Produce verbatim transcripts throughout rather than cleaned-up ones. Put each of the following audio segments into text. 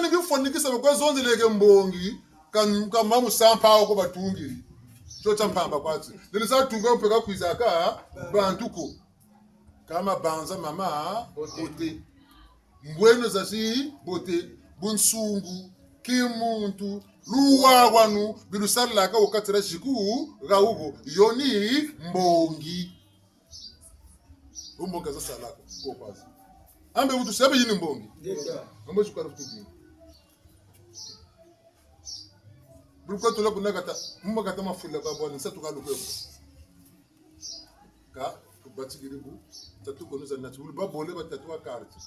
Ngi fwanikisa bakwe zonzeleke mbongi, ka, ka mamu sampa wo ko batungiri. Tio tia mpamba kwa ti. Leli sa tunga mpe ka kwizaka bantu ko. Ka mabanza mama bote. Mbweno zazi bote, bunsungu, kimuntu, luwawanu, bi lusalaka wukatira ziku, ga wubo, yo ni mbongi. Mbongi za salaka, ko kwazi. Ambe wutu sabe yini mbongi. Ambe zikala kutudini. Bulu kwa tula kuna kata, mumba kata mafula kwa bwani, nsatu ka lukweko. Ka, tubatikiri bu, tatu kono za nati, wulu babole batatu wa quartier.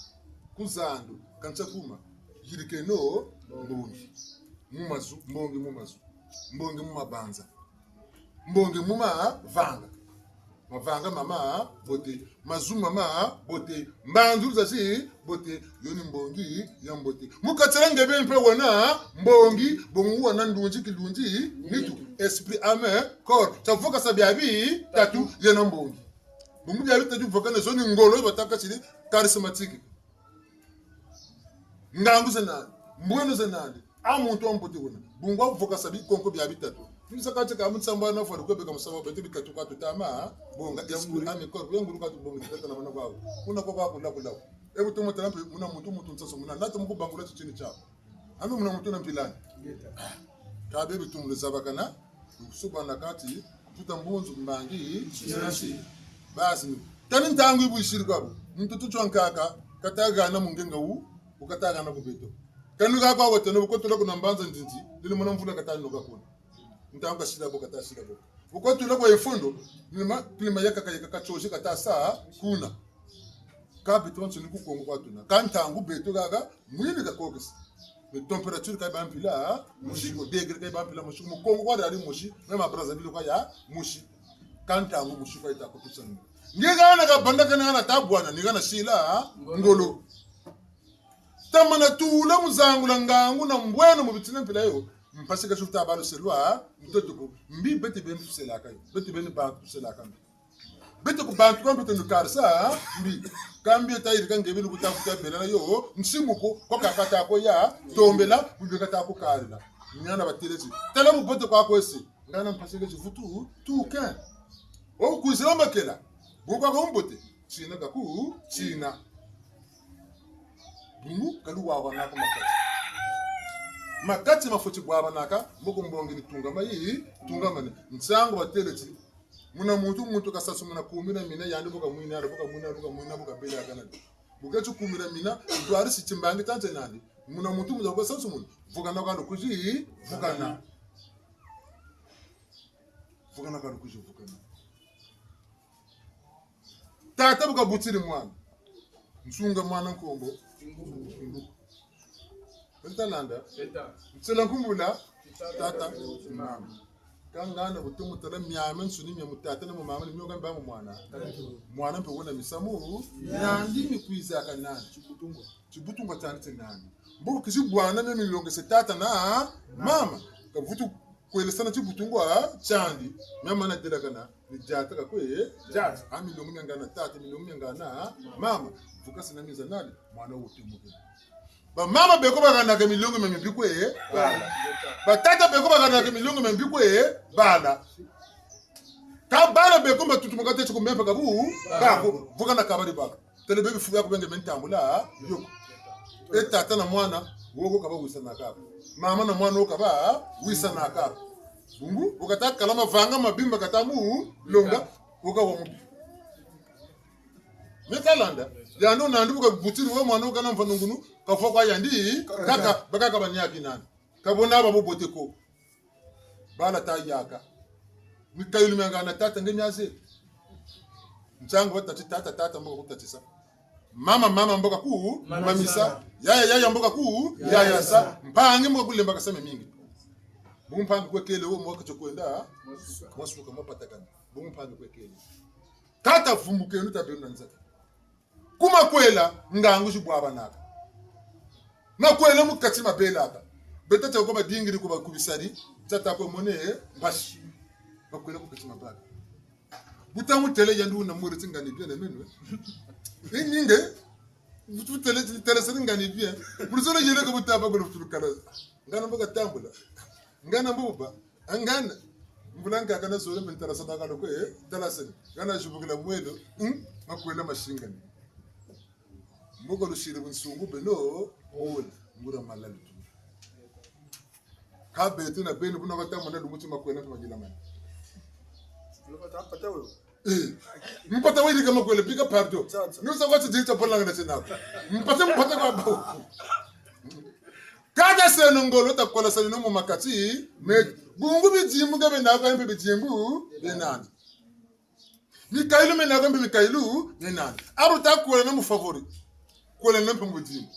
Ku zandu, kansa kuma, yirikeno, mbongi. Mu mazu, mbongi mu mazu. Mbongi mu mabanza. Mbongi mu mavanga. Mavanga mama bote. Mazu mama bote. Mbanzulu zazi bote. Yo ni mbongi ya mbote. Mu kati dia nge beni mpe wena mbongi, bungu wena ndunzi, kilunzi, nitu, esprit, âme, corps. Tia vukasa bia bitatu, yena mbongi. Bungu bia bitatu vukana zo ni ngolo, batâka tiri charismatique. Ngangu zena nandi, mbweno zena nandi, a muntu wa mbote wena. Bungu wavukasa bikonko bia bitatu. Ni sa kati ka mu nsambwadi na fwari kwe beka mu nsambwadi, beto bitatu kwa tutama bonga, esprit, âme, corps, ya ngulu kwa tubonga, tata na bana bawu. Kuna kwa bakula kula. E bu tomo tala mpe muna muntu, muntu nsasu muna, nata mu kubangula titini tiaku. Ambe muna muntu na mpila ni. Ka bie bitumbu zabakana, kusubana kati, tuta mbunzu mbangi, basi, tani ntangu yi bwisiri kwa bu. Muntu tutu wa nkaka, kata hana mu ngenga wu, wu kata hana ku beto. Kani ka kwa wateno, bu kotula kuna mbanza ndinzi, lili muna mvula kata noka kuna. Ntangu kasila bo, kata sila bo. Bu kotula kwa efondo, klima, klima yakaka, yakaka, tiozi kata sa kuna. Ka beto bansoni ku Kongo kwa tuna. Ka ntangu beto haha, mwini kakokesa. Mais température ka yibâ mpila mosi ko, degré ka yibâ mpila mosi ko. Mu Kongo kwa diari mosi, même à Brazzaville kwa ya mosi. Ka ntangu mosi kwa yita kutusa ni. Nge hana kabanda kani hana tabwana, ni hana sila ngolo. Tamana tula mu zangula ngangu na mbweno mu bitini mpila yo. Mpasi ka suta balu selwa, ntoto ko. Mbi beti beni tuselaka yo. Beti beni bantu tuselaka mbi. Beto ku bantu kwa mbeto nukarisa mbi. Ka mbi eta yirika nge beni bu tafuta bela na yo, nsimu ko, ko kakata ko ya tombela, bu beka ta ko karila. Niana batêle ti, tala bubote kwa kwese, ngana mpasi ke ti vutu tuke. O kwizila makela, bu kwa ko mbote, tina ka ku tina. Bungu ka luwawanaka makati. Makati mafweti bwabanaka, mboko mbongi ni tungama yi, tungamane. Nsangu batêle ti, muna muntu, muntu kasasu muna kumi na mina, yandi bu kamwina, bu kamwina, bu kamwina, bu kabela kana. Bu keti kumi na mina, ntwarisi timbangi tante nandi. Muna muntu, muntu kasasu muna. Vukana kwa lukwizi vukana. Vukana kwa lukwizi vukana. Tata bu kabutiri mwana. Nsunga mwana nkombo. Nta landa. Nsela nkumbu la tata, mama. Ka ngana bu tomo tala miamiansoni mia mu tata na mu mama ni mio ka mba mu mwana. Mwana mpe wena misamu miandi mikwizaka nandi. Tibutungwa tiandi tie nandi. Mbo kisi bwana mia milongese tata na mama. Kavutu kwelesana tibutungwa tiandi. Mia mana delakana. Ni diata kakwe, diata. A milongi mia ngana tata, milongi mia ngana mama. Vukasi na miza nani, mwana wuti muke. Bamama beko bahanaka milongi mia mbi kwe bala. Batata beko bahanaka milongi mia mbi kwe bala. Ka bala beko matutu mukate tiku mempa kabu, kako, vukana kabari bako. Tele bebi fuku yako benge me ntambula, yoko. E tata na mwana, wo ko kaba wisanaka ko. Mama na mwana wo kaba wisanaka ko. Bungu, bu kata kala mavanga mabi ma kata mu longa, wo ka wa mubi. Me ta landa, yandi wo nandi bu kabutiri wo mwana wo kana mvanungunu, kafwa kwa yandi, kaka, bakaka baniaki nani. Ka bona ba bubote ko. Bala ta yaka. Mikayulu mia ngana tata nge miaze. Nsangu batati tata, tata mbo kakutatisa. Mama, mama mbo kaku mamisa. Yaya, yaya mbo kaku yayasa. Mpangi mbo kakulembakasa miamingi. Bungu mpangi kwe kele wo mbo katio kwenda. Mwasuka mwa patakana. Bungu mpangi kwe kele. Kata vumbukeno tabeno na nzata. Ku makwela, ngangu zi bwabanaka. Makwela mu kati mabelaka. Beto tata ko badingiri ku ba ku bisari, tata ko mone, eh, mpasi. Makwela mu kati mabaka. Bu ta mutêle yandi wuna mure ti ngani bien aimé, eh. Ni ninge, Vutu tele, tele sani ngani bien. Pour ça, yele ko bu taba ko vutu kala. Ngana mbo katambula. Ngana mbo ba. Ngana. Mvula nkaka na zole mbe ntala sana kalo ko, eh, tala sani. Ngana zibukila mwelo, hmm? Makwela masingani. Mbo ko lusiri bunsungu beno, ole, nguria malalu tu. Ka beto na beno, buna kata mona lumbu ti makwela mpe magila mani. Mpata weri ka makwela, bika pardon. Nusa kwa tsi dita bolanga na tsinako. Mpata, mpata kwa bo. Kata seno ngolo ta kola sani no mu makati, me bungu bidimbu ka bena kwa mpe bidimbu, benani. Mikayulu mena kwa mpe mikayulu, benani. Abu ta kola na mu favori. Kola na mpe mu bidimbu.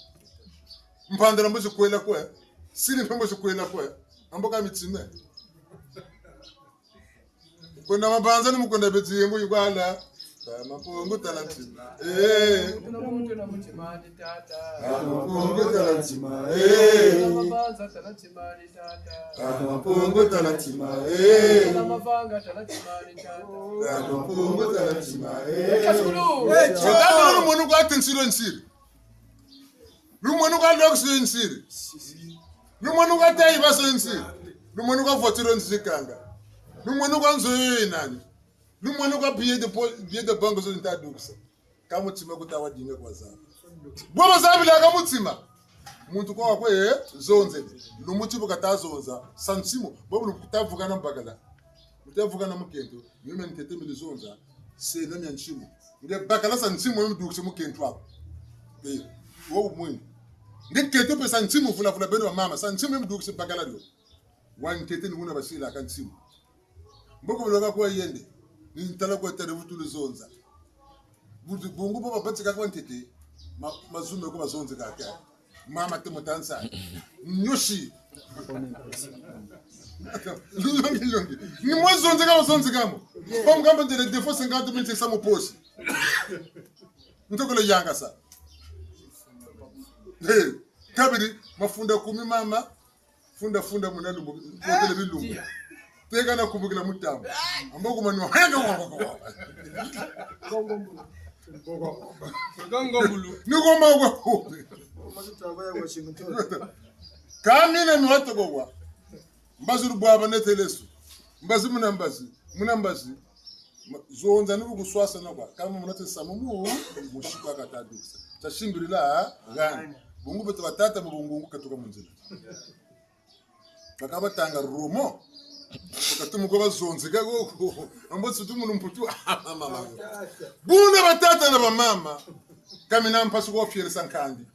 Mpandala mbo zi kwela kwe. Sili mpe mbo zi kwela kwe. Ambo ka mitime. Mukwenda mabanza ni mukwenda beti yembo yikwala. Ka Mampungu tala ntima. Eh. Mutu na mutu na mutima ni tata. Ka Mampungu tala ntima. Eh. Mutu na mabanza tala ntima ni tata. Ka Mampungu tala ntima. Eh. Mutu na mavanga tala ntima ni tata. Ka Mampungu tala ntima. Eh. Kasulu. Eh, tata, lumwene kwa tensiro nsiri. Lumwene kwa luxe yo nsiri. Lumwene kwa taille basse yo nsiri. Lumwene kwa voiture yo nzi kanga. Lumwene kwa nzo yo yinani. Lumwene kwa billet de po-, billet de banque zo nta dukisa. Ka mutima ku ta wa dinga kwa zaba. Bo bazabila ka mutima. Muntu kwa wakwe, eh, zonze. Lumbu ti bu kata zonza. Sa nsimu. Bo bu luta vukana mbakala. Luta vukana mukento. Mimi ntete mili zonza. Seno mia nsimu. Nge bakala sa nsimu mimi dukisi mukento aku. Eh, wo mwini. Nge kento mpe sa nsimu vula vula beno ba mama. Sa nsimu mimi dukisi bakala dio. Wa ntete ni wuna basila ka nsimu. Mboko buloka kwa yende. Ni ntala kwa tare vutu luzonza. Vutu bungu bo babatika kwa ntete. Ma-, mazume ko bazonze kaka. Mama te mutansa. Nyosi. Longi, longi. Ni mwa zonze kamo, zonze kamo. Comme quand tu as des fois cinquante mille, c'est ça mon poche. Ntokolo yanga sa. Hey, kabiri, mafunda kumi mama. Funda, funda muna lumbu, kotele bilumbu. Teka na kubukila mutambu. Ambo kuma no. Kongo mbulu. Kongo mbulu. Ni koma kwa. Kamina ni watoko kwa. Mbazi lubwaba netelesu. Mbazi muna mbazi. Muna mbazi. Ma-, zonza ni bu kuswasana kwa. Kama muna te samu mu, musiku kata dukisa. Tia simbilila, gani. Bungu beto batata mu bungungu katuka mu nzila. Baka batanga roman. Bakatumu ko bazonzeka ko, ko. Ambo sutu munu mputu. Buna batata na bamama. Kamina mpasi ko fiere sankandi.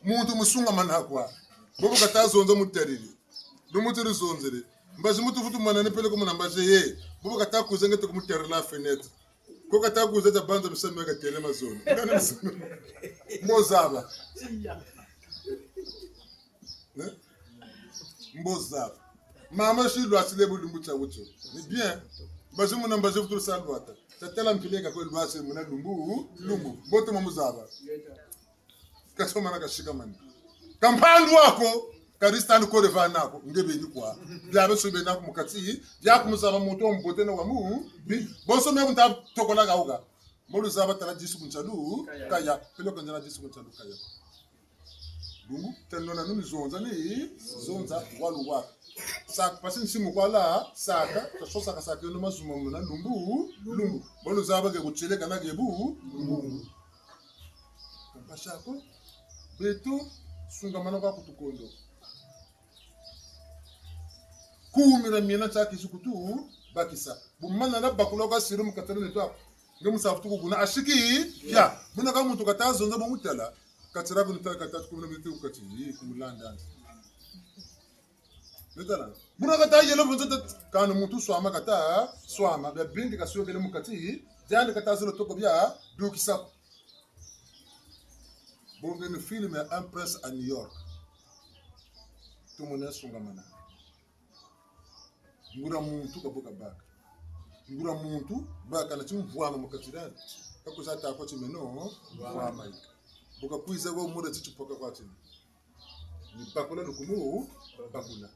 Muntu musungamana kwa. Bobo kata zonza mutariri. Lumbu ti luzonzele. Mbazi mutu vutu mwana ni peleko muna mbazi ye. Bobo kata kwiza nge te kumutarila fenêtre. Ko kata kwiza ta banza misamu ya katele mazono. Mbo zaba. Eh? Mbo zaba. Mama si lwasi le bu lumbu tia wutio. Ni bien. Mbazi muna mbazi vutu sa lwata. Tatala mpileka kwe lwasi muna lumbu, lumbu. Mbo toma mu zaba. Kasomana kasikamani. Ka mpandu ako, ka risitani kore vana ko, nge beni kwa. Bia beso bena ko mu kati, bia ku mu zaba muntu wa mbote na wa mubi. Bonso me bu nta tokola ka wuka. Mbo luzaba tala disu ku nsalu, kaya. Peleko nzana disu ku nsalu, kaya. Bungu, teno na nuni zonza ni, zonza, walu waka. Sa, pasi nsimu kwa la, saka, ta so saka saka yo no mazuma muna, lumbu, lumbu. Mbo luzaba ke kutieleka na ke bu, lumbu. Kampasi ako, beto, sungamana kwa kutukondo. Kumira miena tia kisi kutu bakisa. Bu mana na bakula kwa siri mu katala neto ako. Nge musafu tuku kuna asiki, ya. Buna ka muntu kata zonza bo mutala. Katira ku nta kata tukumina mitu kati, yi, kumulanda. Netala. Buna kata yela bunzo ta, kana muntu swama kata, swama, bia bingi kasiyokele mu kati, diandi kata zolo toko bia, dukisa. Bonga ni film ya Un prince à New York. Tumone sungamana. Nguria muntu ka bu kabaka. Nguria muntu, baka na timvwama mu kati diandi. Ka kwiza ta ko ti meno, mvwama yi. Bu kakwiza ko mura ti tipoka kwa ti. Ni bakula lukumu, bakula.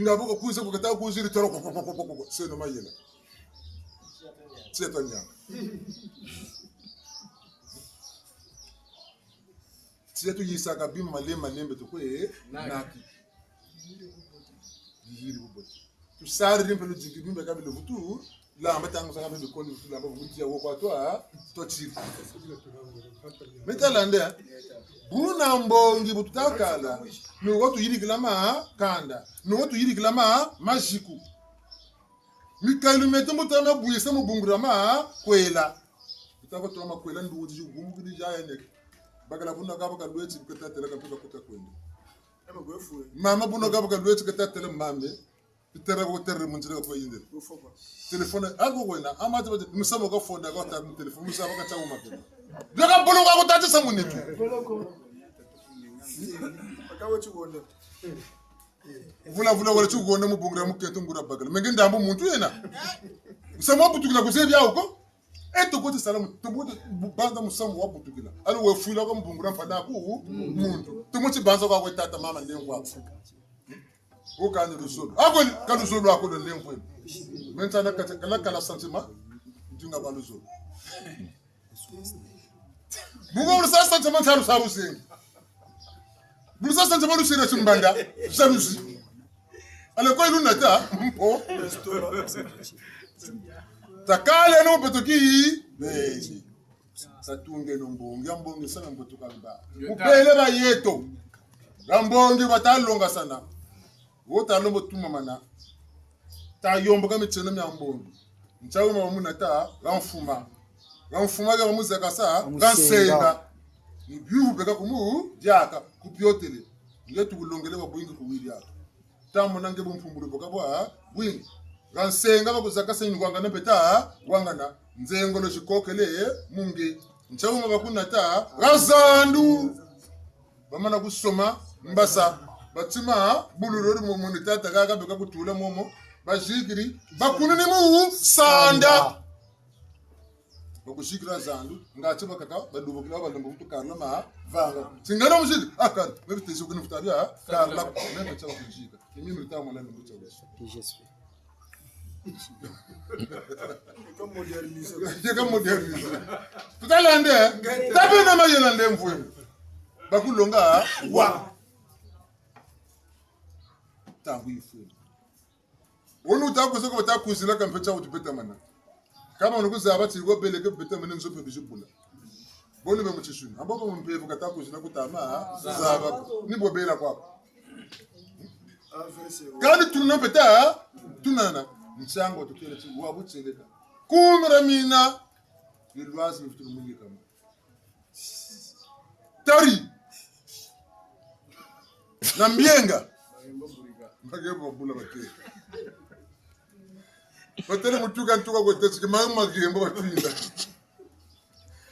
Nga bu kakwiza ku kata kuziri toro ko, ko, ko, ko, ko, ko. Seno mayela. Tieta nyanga. Tiya tuyisaka bima malembe malembe tukwe naki. Dihiri bubote. Tusariri mpe ludiki bimbe kabile vutu lamba ntangu zakaka mpe bikoni vutu lamba vutu ya wo kwa twa, twa tiri. Meta lande, buna mbongi bu tutakala, ni wo tuyirikila makanda, ni wo tuyirikila ma, maziku. Mikayilu mieto mbo tama bwisa mu bungu dia makwela. Butako twa makwela nduzi zi gumbu kidi za yene. Bakala buna kaba kalweti bu katatela kampe kakuta kwenda. Mama buna kaba kalweti katatela mame. Itera ko terere mu nzila kwa yindele. Téléphone, ako kwena, amati bati, musamu ka fonda kwa ta mu téléphone, musamu ka tsa uma kena. Bia ka bolo kwa kutati sa munetu. Vula, vula, wala tsi kukonda mu bungu dia mukento nguria bakala. Menge ndambu muntu yena. Musamu wa butukila kuzebi ya uko. E toko ti sala mu, toko ti bu-, banza musamu wa butukila. Alo we fwila kwa mu bungu dia mfana ku muntu. Toko ti banza kwa kwe tata mama ndengo kwa. Wo kani luzolo. Ako ni, ka luzolo ako lo ndengo. Menta na kata, kala kala sentiment. Ndinga ba luzolo. Bungu lusa sentiment ntalu sa lusengi. Lusa sentiment lusira timbanda, jalousie. Ale kwa iluna ta, mpo. Takale no beto ki, bezi. Tatungeno mbongi, ya mbongi sana mbo tukalba. Mubele ba yeto. Ya mbongi batalongasana. Wo talombo tumamana. Tayomboka mitieno mia mbongi. Ntia wuma wa muna ta, ha mfuma. Ha mfuma ha muzakasa, ha nsenga. Ni biuvu beka kumu, diaka, kubiotele. Nge tukulongele wa bwingi kuwiri aka. Tamona nge bumpumbulu boka bwa bwingi. Ha nsenga bakuzakasa ni wangana beta, wangana. Nzengolo zikokele, mu nge. Ntia wuma bakuna ta, ha zandu. Bamana kusoma, mbasa, batima, bulululu mu muni tata kaka beka kutula momo, bazikiri, bakunini mu sanda. Bakuzikira zandu, ngati bakaka, badubukila, balumbu kutu karla ma, vanga. Tingana muziki, ah, kar, mebe tezi kuni futabia, karla, mebe tsa kuzika. Imi mita mwana lumbu tsa. Yeka moderniser. Tutalande, tabe na mayela nde mvwe. Bakulonga, wa. Ntangu yifwe. Wunu takuze ko batakwizila kampe tia wuti betamana. Kama wunu kuzaba ti ko beleke betamana nzo mpe bizibula. Boni be mu tisuni. Amba ko mu mpeve katakwizila kutama, zaba. Ni bo bela kwako. Kani tuna mpe ta, tunana. Nsangu tutele ti, wa butieleka. Kumira mina. Ni lwazi mfutulu mwingi kama. Tari. Na mbienga. Magembo babula bate. Batele mutuka ntuka kwe tesi ke magembo, magembo batwinda.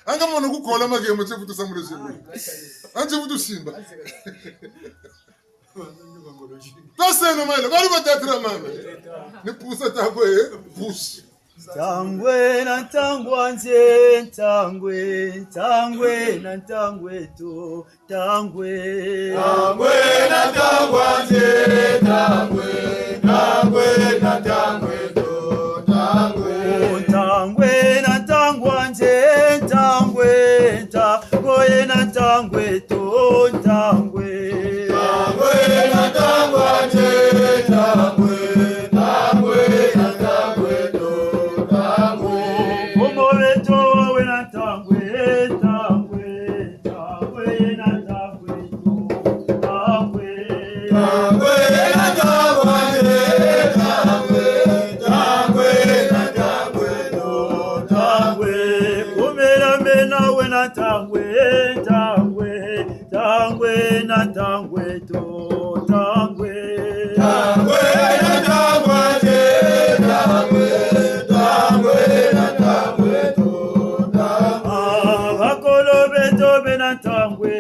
Anga mono kukola magembo ntie vutu samula zimbu. Antie vutu simba. Twaseno mayela, bali batatira mama. Ni pusa takwe, push. Ntangwe na ntangwa nze, ntangwe, ntangwe na ntangwe to, ntangwe. Ntangwe na ntangwa nze, ntangwe, ntangwe na ntangwe to, ntangwe. Oh, ntangwe na ntangwa nze, ntangwe, ntangwe na ntangwe to, ntangwe. Ntangwe na ntangwa nze, ntangwe, ntangwe na ntangwe to, ntangwe. Kombo beto we na ntangwe, ntangwe, ntangwe na ntangwe to, ntangwe. Ntangwe na ntangwa nze, ntangwe, ntangwe na ntangwe to, ntangwe. Komela mena we na ntangwe, ntangwe. Ntangwe na ntangwe to, ntangwe. Ntangwe na ntangwa nze, ntangwe, ntangwe na ntangwe to, ntangwe. Ah, bakolo beto be na ntangwe,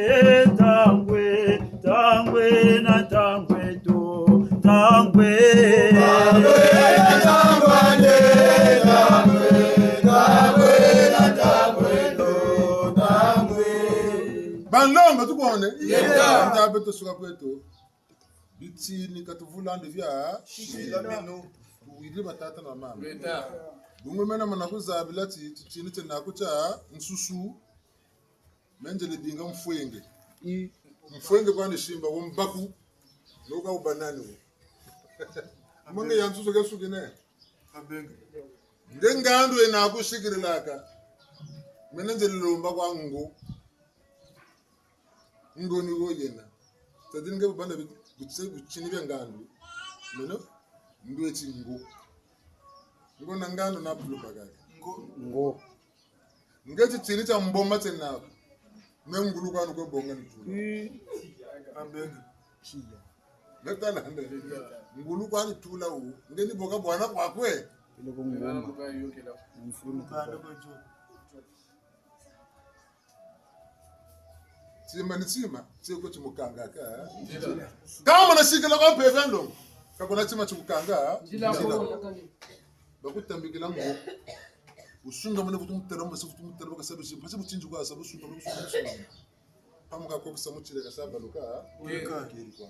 ntangwe, ntangwe na ntangwe to, ntangwe. Ntangwe na ntangwa nze, ntangwe, ntangwe na ntangwe to, ntangwe. Banlongo tukwone. Yeta. Nda beto suka kweto. Bitini katuvulande bia. Shila meno. Tuwiri batata na mama. Yeta. Bungu mena mana kuzabila ti, titini tiena ku tia nsusu. Menzele dinga mfwenge. Mfwenge kwani simba, wo mbaku. Noka ubanani wo. Mwange ya nsusu ke sukine. Nge ngandu yena kusikirilaka. Mene nze lomba kwa ngo. Ngo ni wo yena. Tadini nge bubanda bi-, bitse bitini bia ngandu. Meno, ndweti ngo. Ngo na ngandu na bulu bakaka. Ngo. Ngo. Nge titini tia mboma tiena ko. Ne ngulu kwani kwe bonga ni tula. Ambenga. Tiya. Nge tala nde. Ngulu kwani tula wu. Nge ni boka bwana kwa kwe. Ile ko ngoma. Mfunu. Tima ni tima, tieko timukangaka. Kâ mana sikila kwa mpeve ya nlongo. Ka kuna tima timukanga. Nzila. Bakutambikila ngo. Wusungamane vutu mutala, mbasi vutu mutala, baka sabi si, mbasi butinzi kwa sabi, wusungamane, wusungamane, wusungamane. Pamuka kokisa mutile ka sabi baluka. Weka. Keri kwa.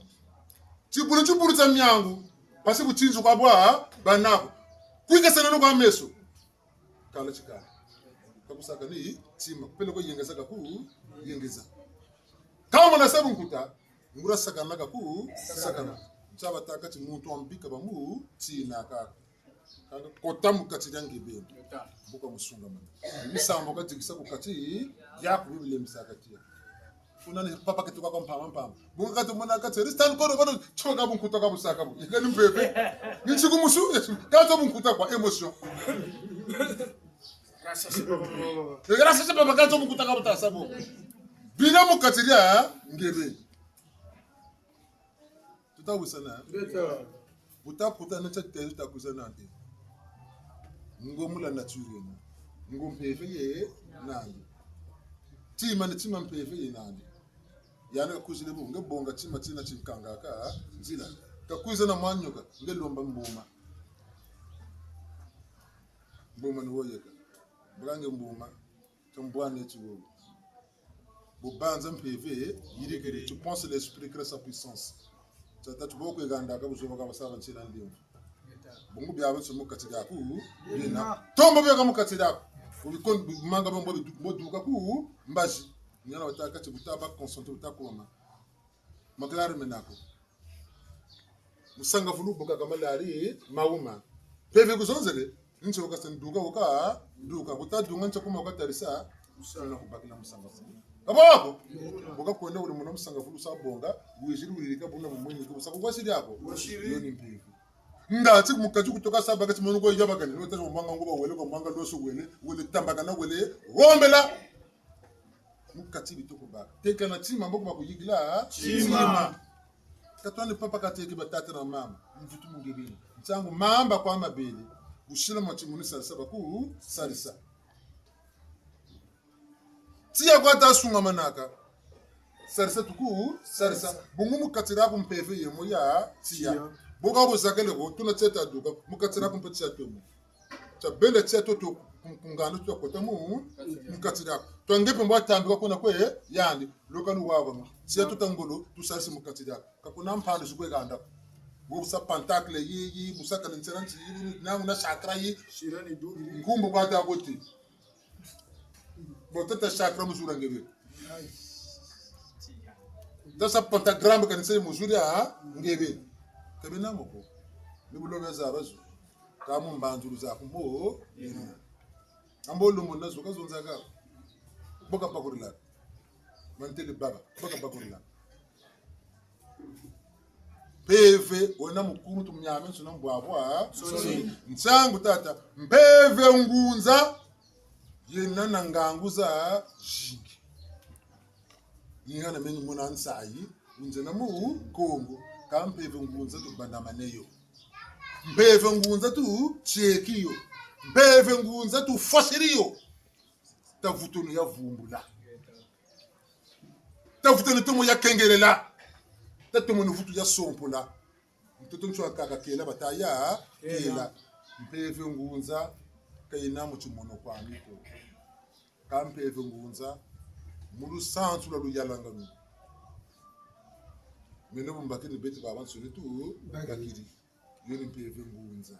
Tibulu, tibulu tia miangu. Mbasi butinzi kwa bwa, bana ko. Kwikasana no kwa meso. Kala tikala. Ka kusaka ni tima. Kupele ko yengeza ka ku, yengeza. Kâ mana sabu nkuta, ngura sakana ka ku, sakana. Ntia batâka ti muntu wa mbika bamu, tina ka. Kanga kota mu kati dia nge beni. Buka musungamane. Misambu ka tikisa ku kati, ya ku Biblia misaka tia. Kuna ni papa ketuka kwa mpamba mpamba. Bunga kati mwana kati, ristan kono kono, choka bunkuta kwa busaka bu. Yika ni mpeve. Ni nsiku musu, Yesu. Kati bunkuta kwa émotion. Rasa se papa kati bunkuta kwa butasa bu. Bina mu kati dia, nge beni. Tuta wisana. Ngeta. Buta kuta na tia tezi ta kwiza nandi. Ngo mu la nature yena. Ngo mpeve ye nandi. Tima ni tima mpeve ye nandi. Yandi kakwizile bu, nge bonga tima tina tinkangaka nzila. Kakwiza na mwa nioka, nge lomba mbuma. Mbuma ni wo yeka. Baka nge mbuma. Tambwane ti wo. Bu banza mpeve, yirikiri, tu penses l'esprit crée sa puissance. Tata tuboko yigandaka buzoba ka basaba ntsila ndimbu. Bungu biabiansoni mu kati diaku, bina. Tombo biaka mu kati diaku. Ubikon-, bimanga bombo bidu-, boduka ku mbazi. Niana watâka ti buta ba concentré, buta koma. Makalari mena ko. Musangavulu bukaka malari mawuma. Mpeve kuzonzele, nti wakasa nduka waka, nduka. Buta dunga nti kuma waka tarisa, usana kubakila musangavulu. Ka bwa ko? Buka kwenda wele muna musangavulu sa bonga, wiziri wiririka buna mu mweni ko, sa ku kwasiri ako. Kwasiri. Yo ni mpeve. Nda ti mu kati kutoka sa baka ti mono ko yabakani, no ta mwanga nguba wele, kwa mwanga loso wele, wele tambakana wele, wombela. Mu kati bitoko baka. Teka na tima, mboko bakuyikila. Tima. Tima. Ka twani papa kateke batata na mama. Mvutu mu nge beni. Ntangu mamba kwa mabele. Usila mwa timuni sarisa baku, sarisa. Tiya kwa ta sungamanaka. Sarisa tuku, sarisa. Bungu mu kati diaku mpeve yemo ya, tiya. Tiya. Boka buzakele ko, tuna tiya ta duka. Mu kati diaku mpe tiya twemo. Tia benda tia toto ku-, ku nganda tia kota mu, mu kati diaku. Twa nge mpe mbwa tambika kuna kwe, yandi, loka luwawanu. Tia tota ngolo, tusarisi mu kati diaku. Ka kuna mpande zi kwe ganda ko. Wo busa pentacle yi, yi, busa kale ntsera nti, yi, nangu na chakra yi. Sira ni du. Nkumbu kwa ta koti. Bo tata chakra mu zula nge be. Tasa pentagramme kani se mu zula, ha? Nge be. Ka bena mo ko. Ni bulo beza bazu. Ka mu mbanzulu zaku mo. Ambo lumbu na zo ka zonzaka. Boka pakurila. Mantele baba. Boka pakurila. Mpeve, wena mukulu tu miamiansoni na mbwabwa. Nsoni. Nsangu tata. Mpeve ngunza. Yena na ngangu zazingi. Ni hana meni mona nsayi, ngunza na mu Kongo, ka mpeve ngunza tubandamane yo. Mpeve ngunza tutieki yo. Mpeve ngunza tufwasiri yo. Tavutunu ya vumbula. Tavutunu tomo ya kengelela. Tatomo ni vutu ya sompola. Ntoto ntio kaka kela bataya, kela. Kela. Mpeve ngunza, ka yena mu timono kwami ko. Ka mpeve ngunza, mu lusansu lwa luyalanganu. Meno bu mbakiri ni beti babansoni tu, bakiri. Yo ni mpeve ngunza.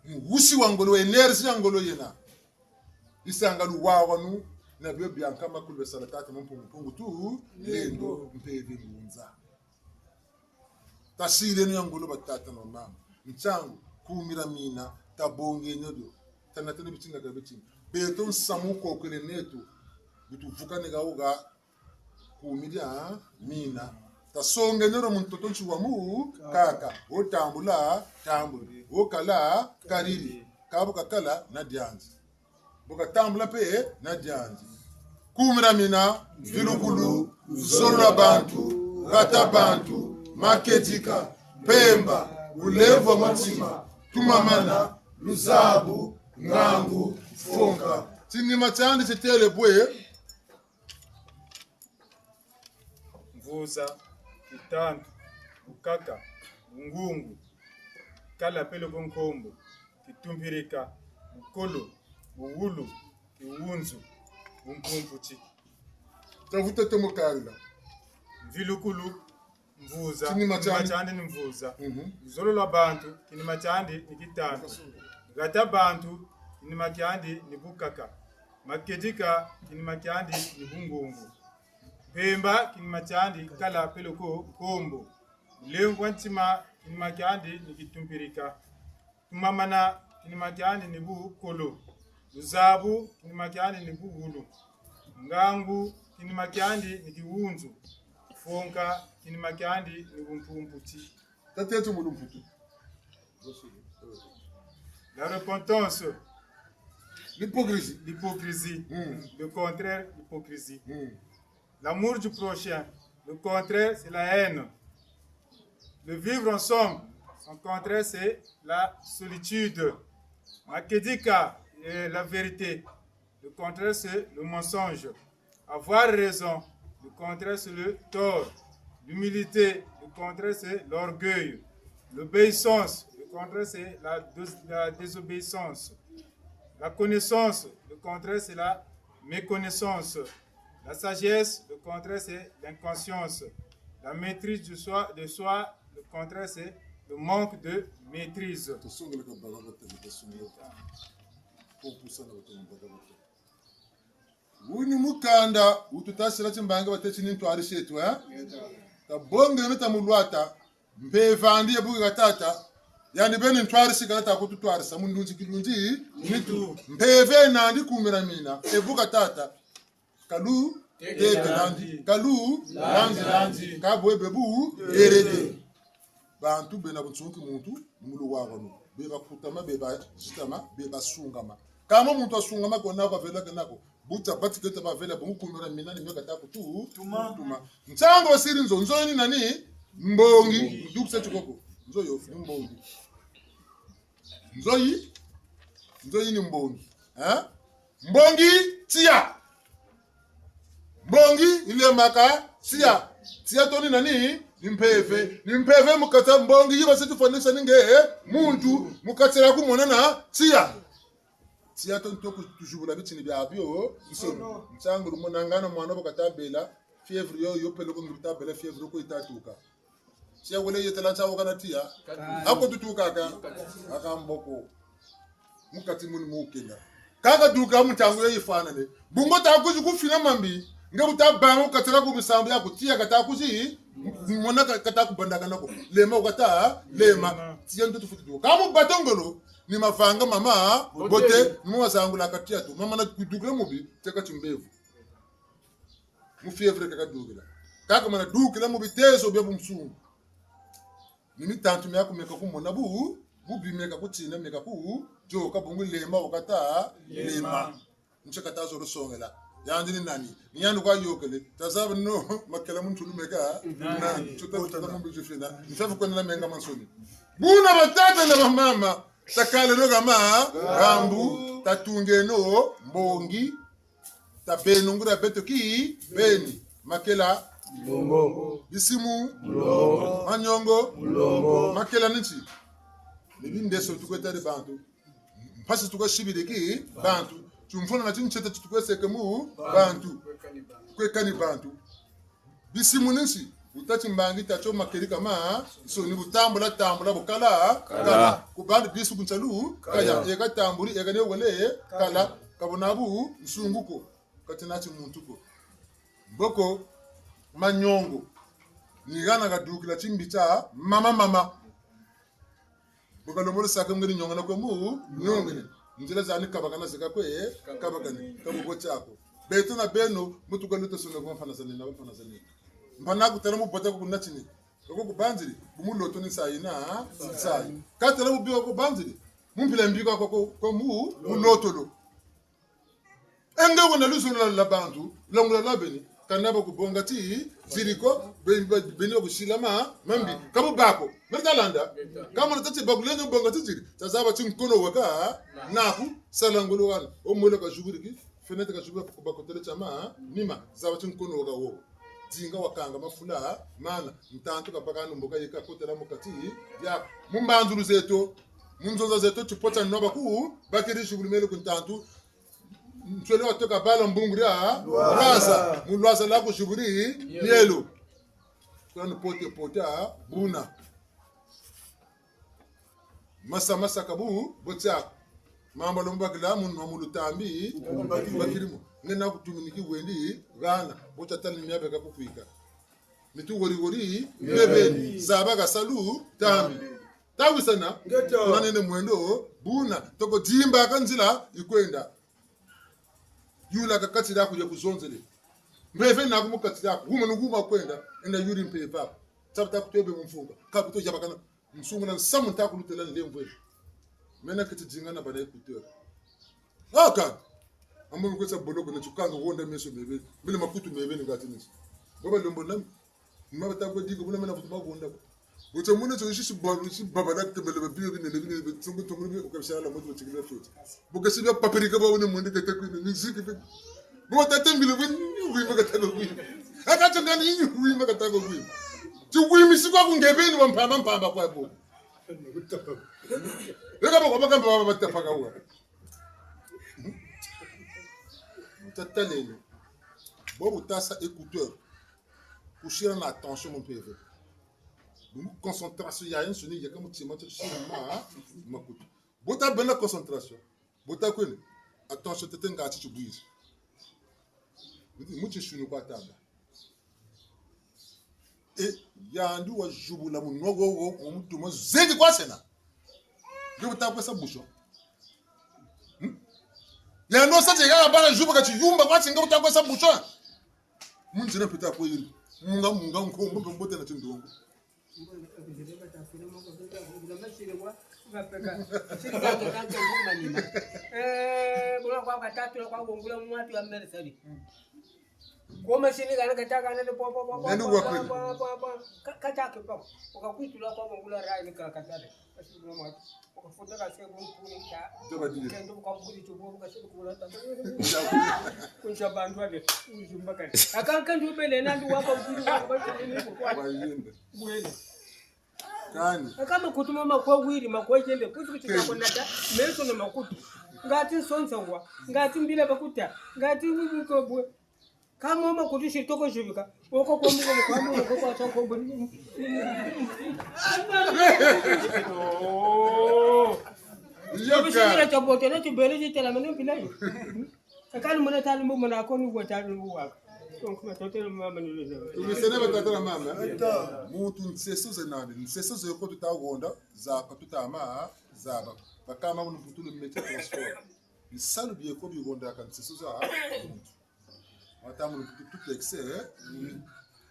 Muwusi wa ngolo, énergie ya ngolo yena. Yisanga luwawanu, Na bio bia nkama kulu bia sala tata Mpungu Mpungu Tulendo, mpeve ngunza. Tasileno ya ngolo batata na bamama. Ntiangu, kumi dia mina, tabongeno dio. Tanateno bitinga ka bitinga. Beto nsamu kokele neto. Bituvukaneka wo ha kumi dia mina. Tasongeno dio mu ntoto nsi wa mukaka. Wo tambula, tambula. Wo kala, kalili. Ka bu kakala, na diandi. Bu katambula mpe na diandi. Kumi dia mina, mvilukulu, luzolo lwa bantu, hata bantu, makedika, mpemba, bulemvo bwa ntima, tumamana, luzabu, ngangu, mfonka. Tinima tiandi titele bwe. Mvuza, kitantu, bukaka, bungungu, kala peleko nkombo, kitumpirika, bukolo, buwulu, kiwunzu, bumpumputi. Tavuta tomo kalila. Mvilukulu, mvuza, kinima tiandi ni mvuza. Mhm. Luzolo lwa bantu, kinima tiandi ni kitantu. Hata bantu, kinima tiandi ni bukaka. Makedika, kinima tiandi ni bungungu. Mpemba, kinima tiandi kala peleko nkombo. Bulemvo bwa ntima, kinima tiandi ni kitumpirika. Tumamana, kinima tiandi ni bukolo. Luzabu, kinima tiandi ni buwulu. Ngangu, kinima tiandi ni kiwunzu. Mfonka, kinima tiandi ni bumpumputi. Tatetu mu lumputu. La repentance. L'hypocrisie. L'hypocrisie. Hmm. Le contraire, l'hypocrisie. Hmm. L'amour du prochain. Le contraire, c'est la haine. Le vivre ensemble. Son contraire, c'est la solitude. Makedika, eh, la vérité. Le contraire, c'est le mensonge. Avoir raison, le contraire, c'est le tort. L'humilité, le contraire, c'est l'orgueil. L'obéissance, le contraire, c'est la dés-, la désobéissance. La connaissance, le contraire, c'est la méconnaissance. La sagesse, le contraire, c'est l'inconscience. La maîtrise de soi, de soi, le contraire, c'est le manque de maîtrise. Tusongele ka baka bata, tusongele. Pour, pour ça, nous avons baka bata. Wuni mukanda wututasila timbangi bateti ni ntwarisi eto, eh? Tabongeno tamulwata, mpeve andi ye bu katata, yandi beni ntwarisi kala ta kututwarisa mu ndunzi kilunzi, nitu. Mpeve nandi kumi dia mina, e bu katata, kalu, teke landi, kalu, landi landi, ka bwe be bu, erede. Bantu bena bunsungu muntu, ni mulu wa wanu. Be bakutama, be bazitama, be basungama. Kama muntu asungama ko nako, avela ke nako. Buta bati kete bavela, bungu kumi dia mina ni mio kata kutu, tuma. Tuma. Nsangu basiri nzo, nzo yi ni nani? Mbongi. Dukisa tikoko. Nzo yo, ni mbongi. Nzo yi, nzo yi ni mbongi. Eh? Mbongi, tiya. Mbongi, yilemaka, tiya. Tiya to ni nani? Ni mpeve. Ni mpeve mu kati ya mbongi yi basi tufwanisa ni nge, eh? Muntu, mu kati ya kumona na tiya. Tiya to nto kutuzibula bitini biabio, nsono. Nsangu lumona ngana mwana bu kata bela, fièvre yo, yo peleko ngi bu ta bela fièvre ko yitatuka. Tiya wele yetela nsa wakana tiya. Ako tutukaka. Aka mboko. Mu kati muni mu kenda. Kaka duka mu ntangu yo yifwanane. Bungu ta kuzi kufina mambi. Nge bu ta banga katela ku misambu yaku tiya kata kuzi. Mona ka-, kata kubandakana ko. Lema wu kata, lema. Tiya nto tufuti duka. Ka mu bata ngolo, ni mavanga mama, bote, ni mu mazangula ka tiya tu. Mama na kudukula mubi, teka timbevo. Mu fièvre kaka dukila. Kaka mana dukila mu bitezo bia bunsungu. Ni mitantu miaku mieka kumona bu, bubi mieka kutina, mieka ku, dioka bungu lema wu kata, lema. Lema. Ntie kata zolo songela. Yandi ni nani? Ni yandi kwa yokele. Tazaba no, makela muntu lumeka. Nani? Nani? Tuta, tuta mumbi jufina. Nsafu kwenda na menga mansoni. Buna batata na bamama. Takaleno hama, hambu, tatungeno, mbongi. Tabeno nguria beto kibeni. Makela. Mulongo. Bisimu. Mulongo. Maniongo. Mulongo. Makela ni nti? Ni bindeso tukwetari bantu. Mpasi tukwe sibiriki bantu. Timfuna na tintsete tukweseke mu bantu. Kwekani bantu. Bisimu ni nsi, wuta timbangi tatio makedika ma, so ni butambula tambula bukala, kala. Kala. Kubandi bisu ku ntsalu, kaya. Kaya. Eka tambuli, eka ne wele, kala. Kala. Kabona bunsungu ko. Tina ti muntu ko. Mboko, maniongo. Ni hana kadukila timbi tia mama, mama. Bo kalomolo saka ngeni nionga na kwe mu, nionga ni. Nzila zani kabakana zeka kwe, kabakani, ka bubote ako. Beto na beno, mutu ka luta sona kwa mfana zani na mfana zani. Mpa na kutala mu bota ku natini. Ko kubanziri, bu mu loto ni nsayi na, nsayi. Katala mu bika kubanziri, mu mpila mbika kwa, kwa, kwa mu, mu lotolo. E nge wena luzolo lwa bantu, longula lwa beni, kana ba kubonga ti, ziri ko, be-, be-, beni ba kusila ma, mambi. Ka bu bako, meri talanda. Ka mona tâ ti ba kulendi bonga ti ziri, tazaba ti nkono waka, naku, sala ngolo wana, o mwela kazibiriki, fenêtre kazibiriki, ku bakotele tia ma, nima, zaba ti nkono waka wo. Dinga wakanga mafula, mana, ntantu kabaka ni mboka yeka kotela mu kati, ya, mu mbanzulu zeto, mu nzonza zeto, tipo tia nwa baku, bakiri zibiri mele ku ntantu, Ntwele watoka bala mbungu dia lwaza. Lwaza. Mu lwaza la kuzibiri mielo. Kwa ni pote pote, ah, buna. Masa masa kabu, botia. Mamba lombakila mu nwa mu lutambi, bakiri mo. Ngena kutumini ki wendi, hana. Botia tali mia beka kukwika. Mitu wori wori, mebeni. Zaba ka salu, tambi. Tawisana, ngeto. Kuna nene mwendo, buna, toko dimbaka nzila, yikwenda. Yula ka kati diaku dia kuzonzele. Mpeve naku mu kati diaku, wuma ni wuma kwenda, enda yuri mpeve aku. Tabu ta kutwebe mu mfunga, ka kuto yabakana, nsungula nsamu nta kulutela nlemvwe. Mena keti dinga na bana écouteur. Aka! Ambo mi kwesa boloko na tukanga honda meso mebe, mbele makutu mebe ni ngati meso. Baba lombo nami, mama bata kwa dinga, buna mena vutu ma honda ko. Botia muna tio isi si baba, si baba na kutembele ba bio binene, binene, tongo, tongo, binene, ukabishala moto, tikila fete. Bukasi bia paprika ba wune mwende tete kwini, miziki pe. Bo tata mbile kwini, wima katako kwini. Aka tongani yini, wima katako kwini. Ti wimi si kwa ku nge beni wa mpamba, mpamba kwa bo. Leka bako bakamba baba batapaka wa. Tataleno. Bo bu tasa écouteur. Kusila na attention mu mpeve. Bungu concentration yayansoni yeka mu tima tio kusila ma, makutu. Bo ta bena concentration. Bo ta kwene. Attention tete ngati tibwizi. Mu tinsuni kwa taba. E, yandi wazibula munwa wo, wo, wo mutuma zeki kwa sena. Nge bu ta kwesa bouchon. Hmm? Yandi wasa ti yaka bala zibuka tiyumba kwa ti nge bu ta kwesa bouchon. Mu nzila mpe ta kwe yiri. Munga, munga nkombo mpe mbote na tindongo. Eh, bula kwa katatu kwa wongula mwatu ya meresari. Kwa machine kana kataka na po, po, po, po, Nani po, wa po, kweli? Po, po, po. Ka-, kataka po. Ukakwitula kwa wongula rai ni ka-, katale. Kasi bula mwatu. Ukafuta ka se bu kuni cha. Ndio badile. Kendo kwa buli chubo, kwa se bula ta. Kunja bantu ade. Ujumbaka. Akanka ndio bele na ndio wako buli kwa kwa ni kwa. Wayende. Bwele. Kani. Aka makutu ma makwa wiri, makwa yende, kutu kuti Kani. Kakonata, meso na makutu. Ngati nsonsa wa, ngati mbila bakuta, ngati wibuko bwe. Kama makutu si toko zibika, oko kwa muko, kwa muko, kwa kwa kwa kwa. Oh. Yoka. Bisindira cha bote, na tibele zitela mene mpila yo. Kakani mwana tali mbo mwana koni wa tali mbo wa. Donc, batata na mama ni leza. Tumisene batata na mama. Muntu nseso ze nani? Nseso ze ko tuta honda, zaba tuta ma, zaba. Bakama unu mputulu métier transport. Bisalu bie ko bi honda ka nseso za. Wata mu mputulu tout excès, eh?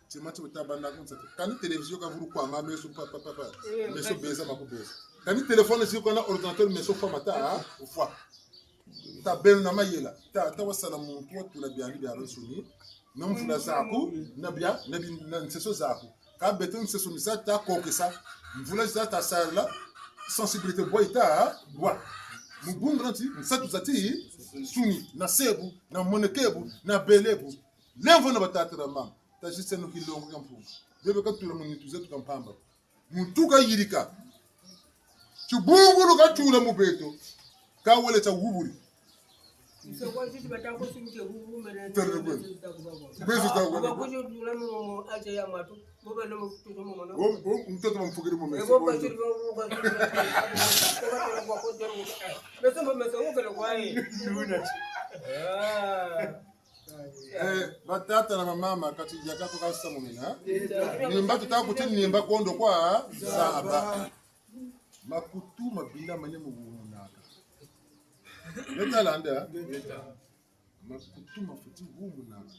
Tima ti wuta banda ku nsa. Kani télévision ka vulu kwa ma meso pa, pa, pa, pa. Eh, meso beza ma ku beza. Kani téléphone si kwa na ordinateur meso fwa mata, ah, fwa. Ta beno na mayela. Ta, ta wasala muntu watula biandi biabiansoni. Na mvula zaku, na bia, na bi-, na nseso zaku. Ka beto nseso ni za ta kokesa. Mvula za ta sala, sensibilité bwa yita, bwa. Mu bungu na ti, nsatu za ti, suni, na sebu, na monekebu, na belebu. Lemvo na batata na mama. Taziseno kilongo kia mpungu. Bebe katula mu nitu zeto ka mpamba. Muntu kayirika. Tibungulu katula mu beto. Kawele tia wuburi. Tele kwe. Bezo ta wele. Wo, wo, ntoto bamfukiri mu meso. Eh, batata na bamama, kati diaka ko ka samunina. Nimba tuta kuti nimba kondo kwa zaba. Makutu mabinda mane mu wumunaka. Leta landa. Makutu mafweti wumunaka.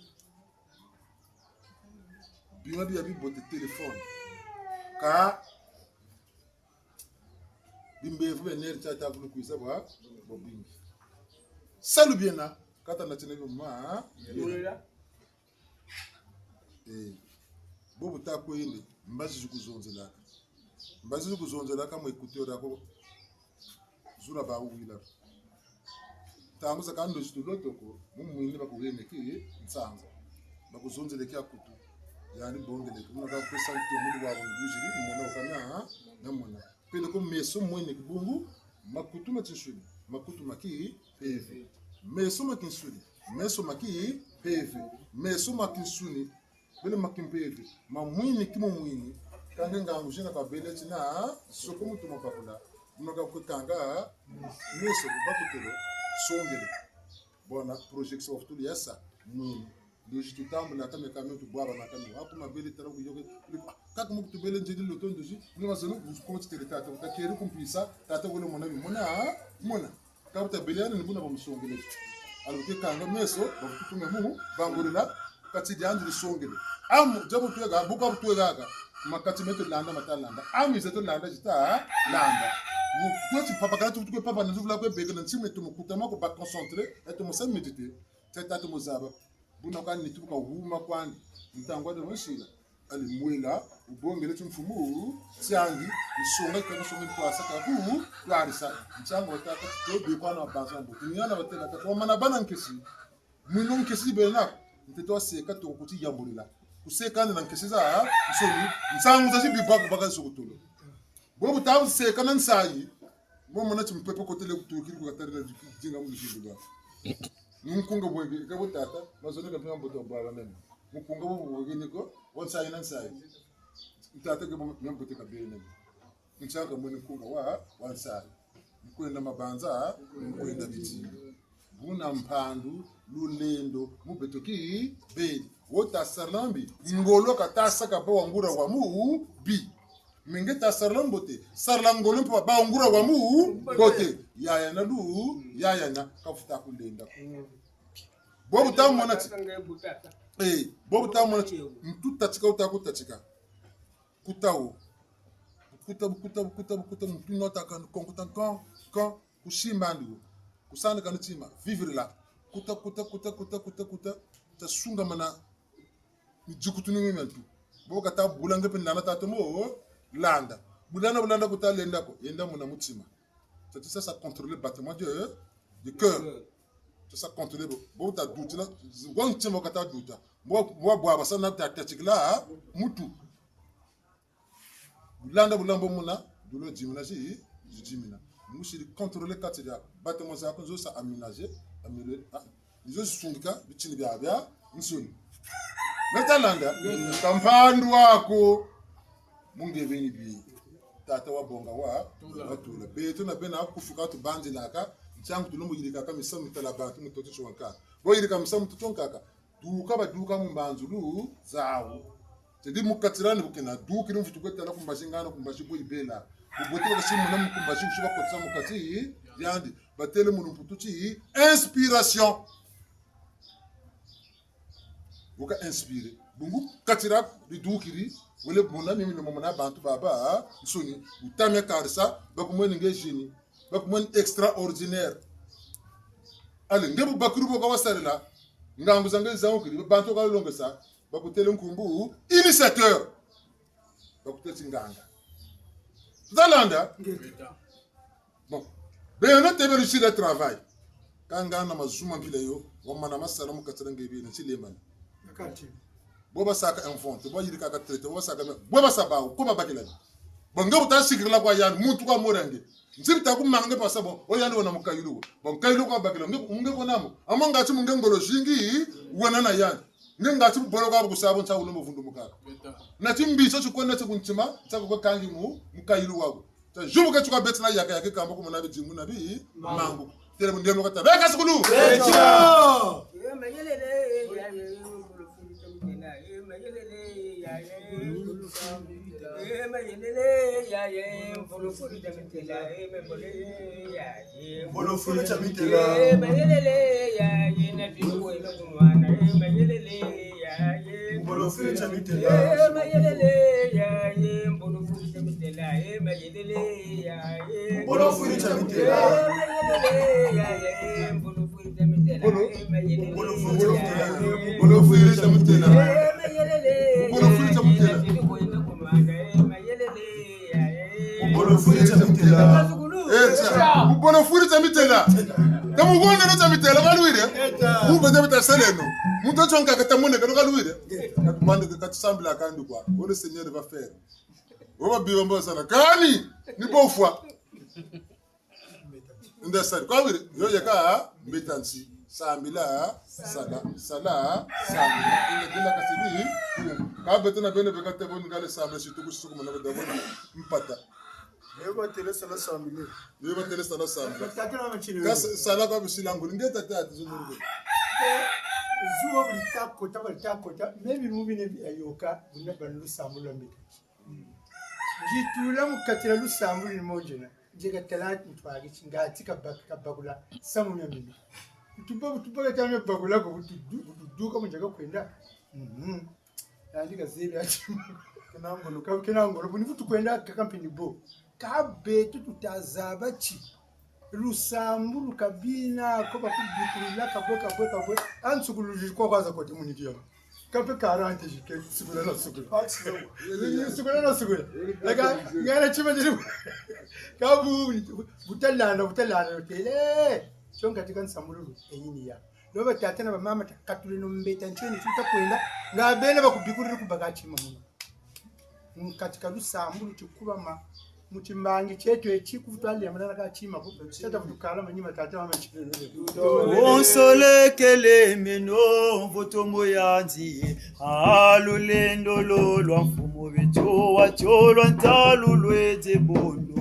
Bima bia bibote téléphone. Ka bimbevo bia neri tia ta kulu kwiza bwa, bwa bingi. Salu biena, kata na tina bima, eh, bo buta kwende, mbazi zi kuzonzelaka. Mbazi zi kuzonzelaka mu écouteur ako, zula ba wila. Ntangu zakaka ndozi tu loto ko, mu mwini bakuhene ki nsanza. Bakuzonzele ki akutu. Yandi bongele ki, muna ka kwesa ntu mudu wa bunduziri, mona wakana, ha? Na mona. Peleko meso mwene kibungu, makutu ma tinsuni, makutu ma kimpeve. Meso ma kinsuni, meso ma kimpeve. Meso ma kinsuni, bele ma kimpeve, ma mwini ki mu mwini, kâ nge ngangu zina kabele tina, soko muntu mabakula, muna ka kwe kanga, meso, bakutelo, songele. Bona, projection of tuli yasa, mwini. Ndozi tutambula, kame kame tubwaba na kame. Aku mabele tala kuyoke, kuliko, ah, kaka mu kutubele nzedi loto ndozi, ni mazono, ndozi koti tele tata, utakeri kumpisa, tata wele mona bi, mona, mona. Ka buta bele yani ni buna bamusongele. Alors ke kanga meso, bakutume mu, bangurila, kati diandi disongele. Amu, diabu twega, buka bu twega ka, ma kati meto landa, mata landa. Amu ize to landa, zita landa. Mu, kweti papa kana tukutuke papa na zuvula kwe beke na nsima eto mu kutama ko ba concentré, eto mu sa méditer. Teta to mu zaba. Buna kwa nitu bu kawuma kwandi. Ntangu adi musila. Ali mwela, ubongele timfumu tiandi, nsonga kaka nsonga ntwasa kaku, twarisa. Ntiangu watâka ti tobe kwa na banza mbo. Tunyana batela kaka, wamana bana nkesi. Mwino nkesi bena, ntete waseka toko kuti yambulila. Kuseka na nkesi za, nsoni, nsangu zazi bibaka baka zokotolo. Bo buta seka na nsayi. Mo mona ti mpepe kotele kutukiri ku katari na dinga mu luzindu lwa. Nkunga bwege, ka bo tata, mazono ka mpemba mbote wa bwala nani. Nkunga bo bwege ni ko, wa nsayi na nsayi. Tata ke bo mpemba mbote kabele nani. Ntiangu kamwene nkunga wa, wa nsayi. Nkwenda mabanza, nkwenda biti. Buna mpandu, lulendo, mu beto kibeni. Wo ta sarila mbi, ngolo kata saka ba wa nguria wa mubi. Mais nge ta sarila mbote, sarila ngolo mpe ba wa nguria wa mubote. Yaya na lu, yaya na, ka futa kulenda. Bo buta mona ti. Eh, bo buta mona ti. Ntu tatika wuta kutatika. Kuta wo. Kuta, kuta, kuta, kuta, muntu nota kan, kon, kuta, kon, kon. Kusimba andi wo. Kusana kani tima. Vivre là. Kuta, kuta, kuta, kuta, kuta, kuta. Ta sungamana. Ni dikutu ni mimi ntu. Bo kata bula nge mpe landa tatomo, landa. Bulanda, bulanda kuta lenda ko. Yenda muna mutima. Ta tisa sa contrôler battement de, de cœur. Ta sa contrôler bo. Bo ta duta na, bo ntima kata duta. Bo, bo, bo, basa na ta, ta tikila, mutu. Bulanda, bulanda muna, dulo dimina zi, zi dimina. Musiri contrôler kati dia, battement zaku nzo sa aménager, améliorer, ah, nzo sungika, bitini bia, bia, nsoni. Meta landa, ka mpandu aku, mu nge beni bi, tata wa bonga wa, wa tula. Beto na bena kufuka tubandilaka, ntiangu tulumbu yirikaka misamu mitala bantu mutoto tsonkaka. Bo yirika misamu mutoto nkaka, duka baduka mu mbanzulu zawu. Tedi mu kati dia ni bu kena dukiri mvutu kwe tala ku mbazi ngana ku mbazi bwe yibela. Bubote bakasi mona mu ku mbazi kusi bakotisa mu kati diandi. Batele mu lumputu ti inspiration. Bu ka inspiré. Bungu kati dia bidukiri, wele mona mimi no mona bantu babansoni. Wuta mia karisa, bakumweni nge génie. Bakumweni extraordinaire. Allez, nge bu bakiri bo ka wasarila, ngangu za nge zangukiri, bantu ka longesa, bakutele nkumbu, initiateur. Bakutele ti nganga. Tuta landa? Bon. Beno tebe lusila travail. Ka ngana mazu ma mpila yo, wamana masala mu kati dia nge bena, nsilembana. Bo basaka inventer, bo yirikaka traité, bo basaka me, bo basa bawu, ko babakila ni. Bon, nge wuta sikirila kwa yandi, muntu kwa mora nge. Nzi bita kumanga nge pasa bo, o yandi wena mukayilu wo. Bon, mukayilu kwa bakila, nge, nge ko namo. Amo ngati mu nge ngolo zingi, wena na yandi. Nge ngati bubolo kwa bukusabo nsa wulombo vundumukaka. Na timbiso tikwenda ti ku ntima, nsa kukwe kangi mu, mukayilu waku. Tazubuka tuka beti na yaka yaka kamba kumona bidimbu na bi, mangu. Tele mundemo kata. Beka sukulu! Beta! Mbolo fwiri tia mitela. Mbolo fwiri tia mitela. Mbolo fwiri tia mitela. Mbolo fwiri tia mitela. Mbolo fwiri tia mitela. Mbolo fwiri tia mitela. Mbolo fwiri tia mitela. Eta, mbolo fwiri tia mitela. Tamugonda na tia mitela, kalwire. Kumbe tia mita seleno. Muntu atsonka katamoneka, kalwire. Katumande katusambila kandi kwa. Wo le Seigneur va faire. Wo babiba mbo basala. Kani, ni bo fwa. Nda sali. Kwa wire, yo yeka, mbeta nsi. Sambila, sala, sala, sambila. Inga kila kasidi, ka beto na beno beka te bo ngale sambila, surtout ku suku mana bada bo mpata. Yo batêle sala sambila. Yo batêle sala sambila. Tata na machine. Ka sa-, sala kwa bisila ngulu. Nge tata ati zo ngulu. Zuwa buli ta kota, buli ta kota. Maybe mubi ne bi ayoka, buna banu lusambulu lwa mbeta. Nzitula mu kati dia lusambulu ni mo nzena. Nzeka tala ntwari ti ngati kabak-, kabakula samu mia mimi. Butuba, butuba kata mia bakula ko butudu-, butuduka mu nzeka kwenda. Mhm. Yandi kazebi ati. Kena ngolo, ka-, kena ngolo, buni butu kwenda kaka mpe ni bo. Ka beto tuta zaba ti lusambulu kabina ko bakubikulila kabwe, kabwe, kabwe. Ansukulu zikwa kwaza kote muni dio. Kampe quarante zike, sukula na sukula. Sukula na sukula. Leka, ngana tima diri. Kabu, butalana, butalana, tele. Tio nkatika nsambululu, eyini ya. Loba tata na bamama, takatule no mbeta, ntioni, tuta kwenda. Nga bena bakubikulila kubaka tima muna. Mu kati ka lusambulu ti kubama mu timbangi tieto eti ku vutu alia manana ka tima ko, tata vutu kala manima tata wa machilele. Konsolekele meno mvotomo yandi, a lulendo lo lwa mfumu beto wa tio lwa ntalu lwete bondo.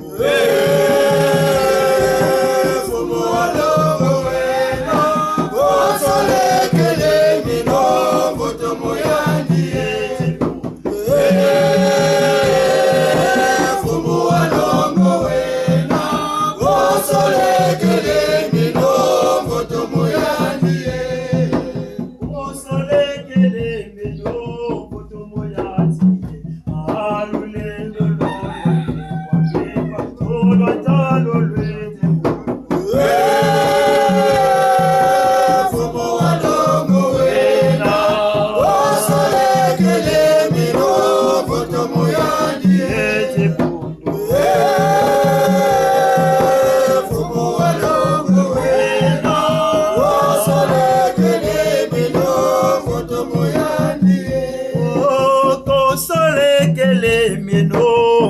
Konsolekele meno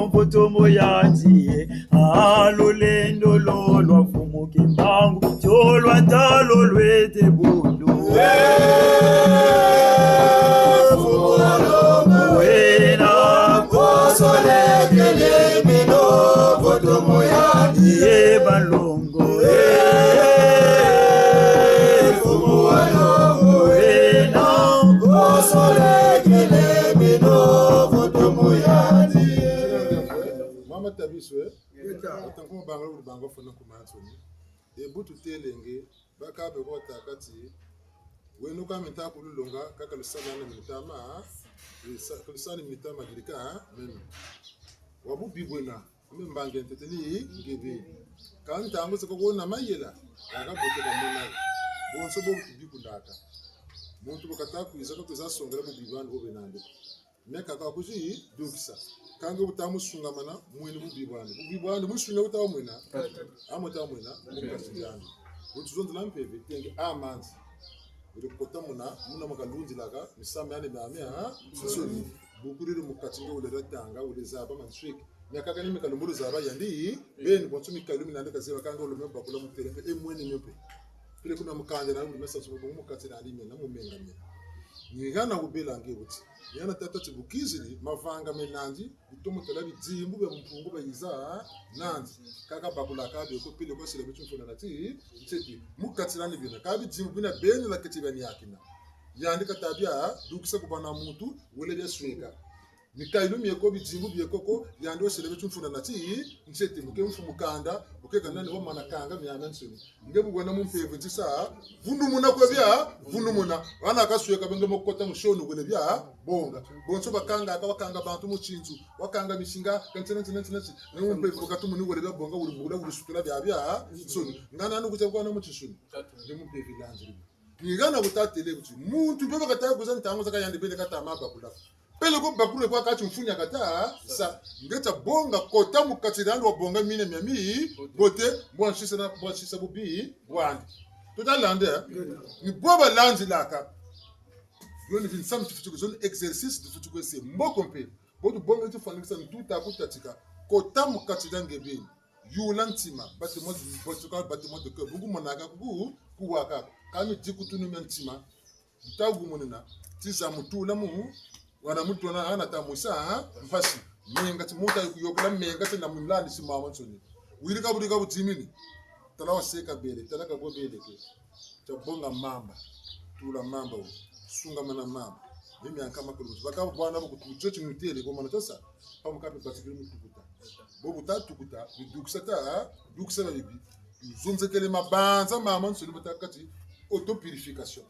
mvotomo yandi, a lulendo lo lwa mfumu Kimbangu, tio lwa ntalu lwete bondo. Wena, konsolekele meno mvotomo yandi, e balongo. Mama Tabiso, eh? Ata kuma banga lu banga fana ku mansoni. E bu tutelenge, baka be ko takati. Weno ka mita kululonga, kaka lusana na mitama, lusa-, lusana mitama dirika, meno. Wa bubi bwena. Mbe mbangi ntete ni nge beni. Ka ntangu se ko wona mayela, yaka bote ka mona. Bonso bo bikundaka. Muntu bu kata kwiza, ka kwiza songela bubi bwandi bo bena nandi. Meka ka kuzi dukisa. Ka nge bu ta musungamana, mwini bubi bwandi. Bubi bwandi, musunga bu ta mwina. Amo ta mwina, mukasi yandi. Butu zonzela mpeve, tenge amanzi. Wele kota muna, muna mu kalundilaka, misamu miandi miamia, ha? Nsoni. Bukululu mu kati nge wele tanga, wele zaba mansweki. Miakaka ni mikalu mbulu zaba yandi, beni bonso mikalu mina nandi kazeba ka nge wele mio bakula mutele mpe, e mwene mio mpe. Pile kuna mukanda na wele mesa suko mu kati nandi mena, mu menga mena. Ni hana wubela nge buti. Ni hana tata ti bu kizidi, mavanga mena nandi, bu tomo tala bidimbu bia Mpungu bayiza nandi. Kaka bakula ka bie ko pile kwa sila bitu mfuna nati, nseti. Mu kati nandi bina. Ka bidimbu bina beni la keti bia niakina. Yandi kata bia dukisa ku bana muntu, wele bia sweka. Mikayulu mieko, bidimbu bieko ko, yandi wasele beto mfuna na ti, nsete, bu ke mfumu kanda, bu ke kanda ni wamana kanga miamiansoni. Nge bu wena mu mpeve ntisa, vundumuna kwe bia, vundumuna. Wana kasweka benge mo kota mu nsoni wele bia, bonga. Bonso bakanga, ka wakanga bantu mu tintu, wakanga misinga, kantina, ntina, ntina, ntina. Nge mu mpeve bu katumuni wele bia bonga, wuri bula, wuri sutula bia, bia, nsoni. Ngana anu kutia kwa na mu tinsuni. Nge mu mpeve lanziri. Ni hana bu tatêle buti. Muntu mpe bu kata kwiza ntangu zakaka yandi beni kata ma bakula. Peleko bakula kwa kati mfunu ya kata sa. Nge tia bonga kota mu kati diandi wabonga mina miamibote, bwansisa na, bwansisa bubi bwandi. Tuta landa, eh? Ni bo balandilaka. Yo ni binsamu tufweti kwe, zo ni exercice tufweti kwe sa. Mboko mpe. Bo tubonga tifwanikisa ntuta kutatika. Kota mu kati dia nge beni. Yula ntima, battement, battement de cœur. Bu kumonaka kuku, kuwaka. Kani dikutunu mia ntima. Nta kumonena, tiza mutula mu, wana mutona, hana ta mwisa, ha? Mpasi. Menga ti muta yukuyokela, menga ti na mulandi si mamansoni. Wirika burika butimini. Tala waseka bele, tala ka bo bele ke. Tia bonga mamba. Tula mamba wo. Sungamana mamba. Mimi ankama kulu. Baka bwana bo kutu, tio ti nutêle, kwa mana tasa. Pamu kape batikiri mu tukuta. Bo bu tatukuta, bidukisa ta, dukisa na bibi. Zonzekele mabanza mamansoni bata kati autopurification.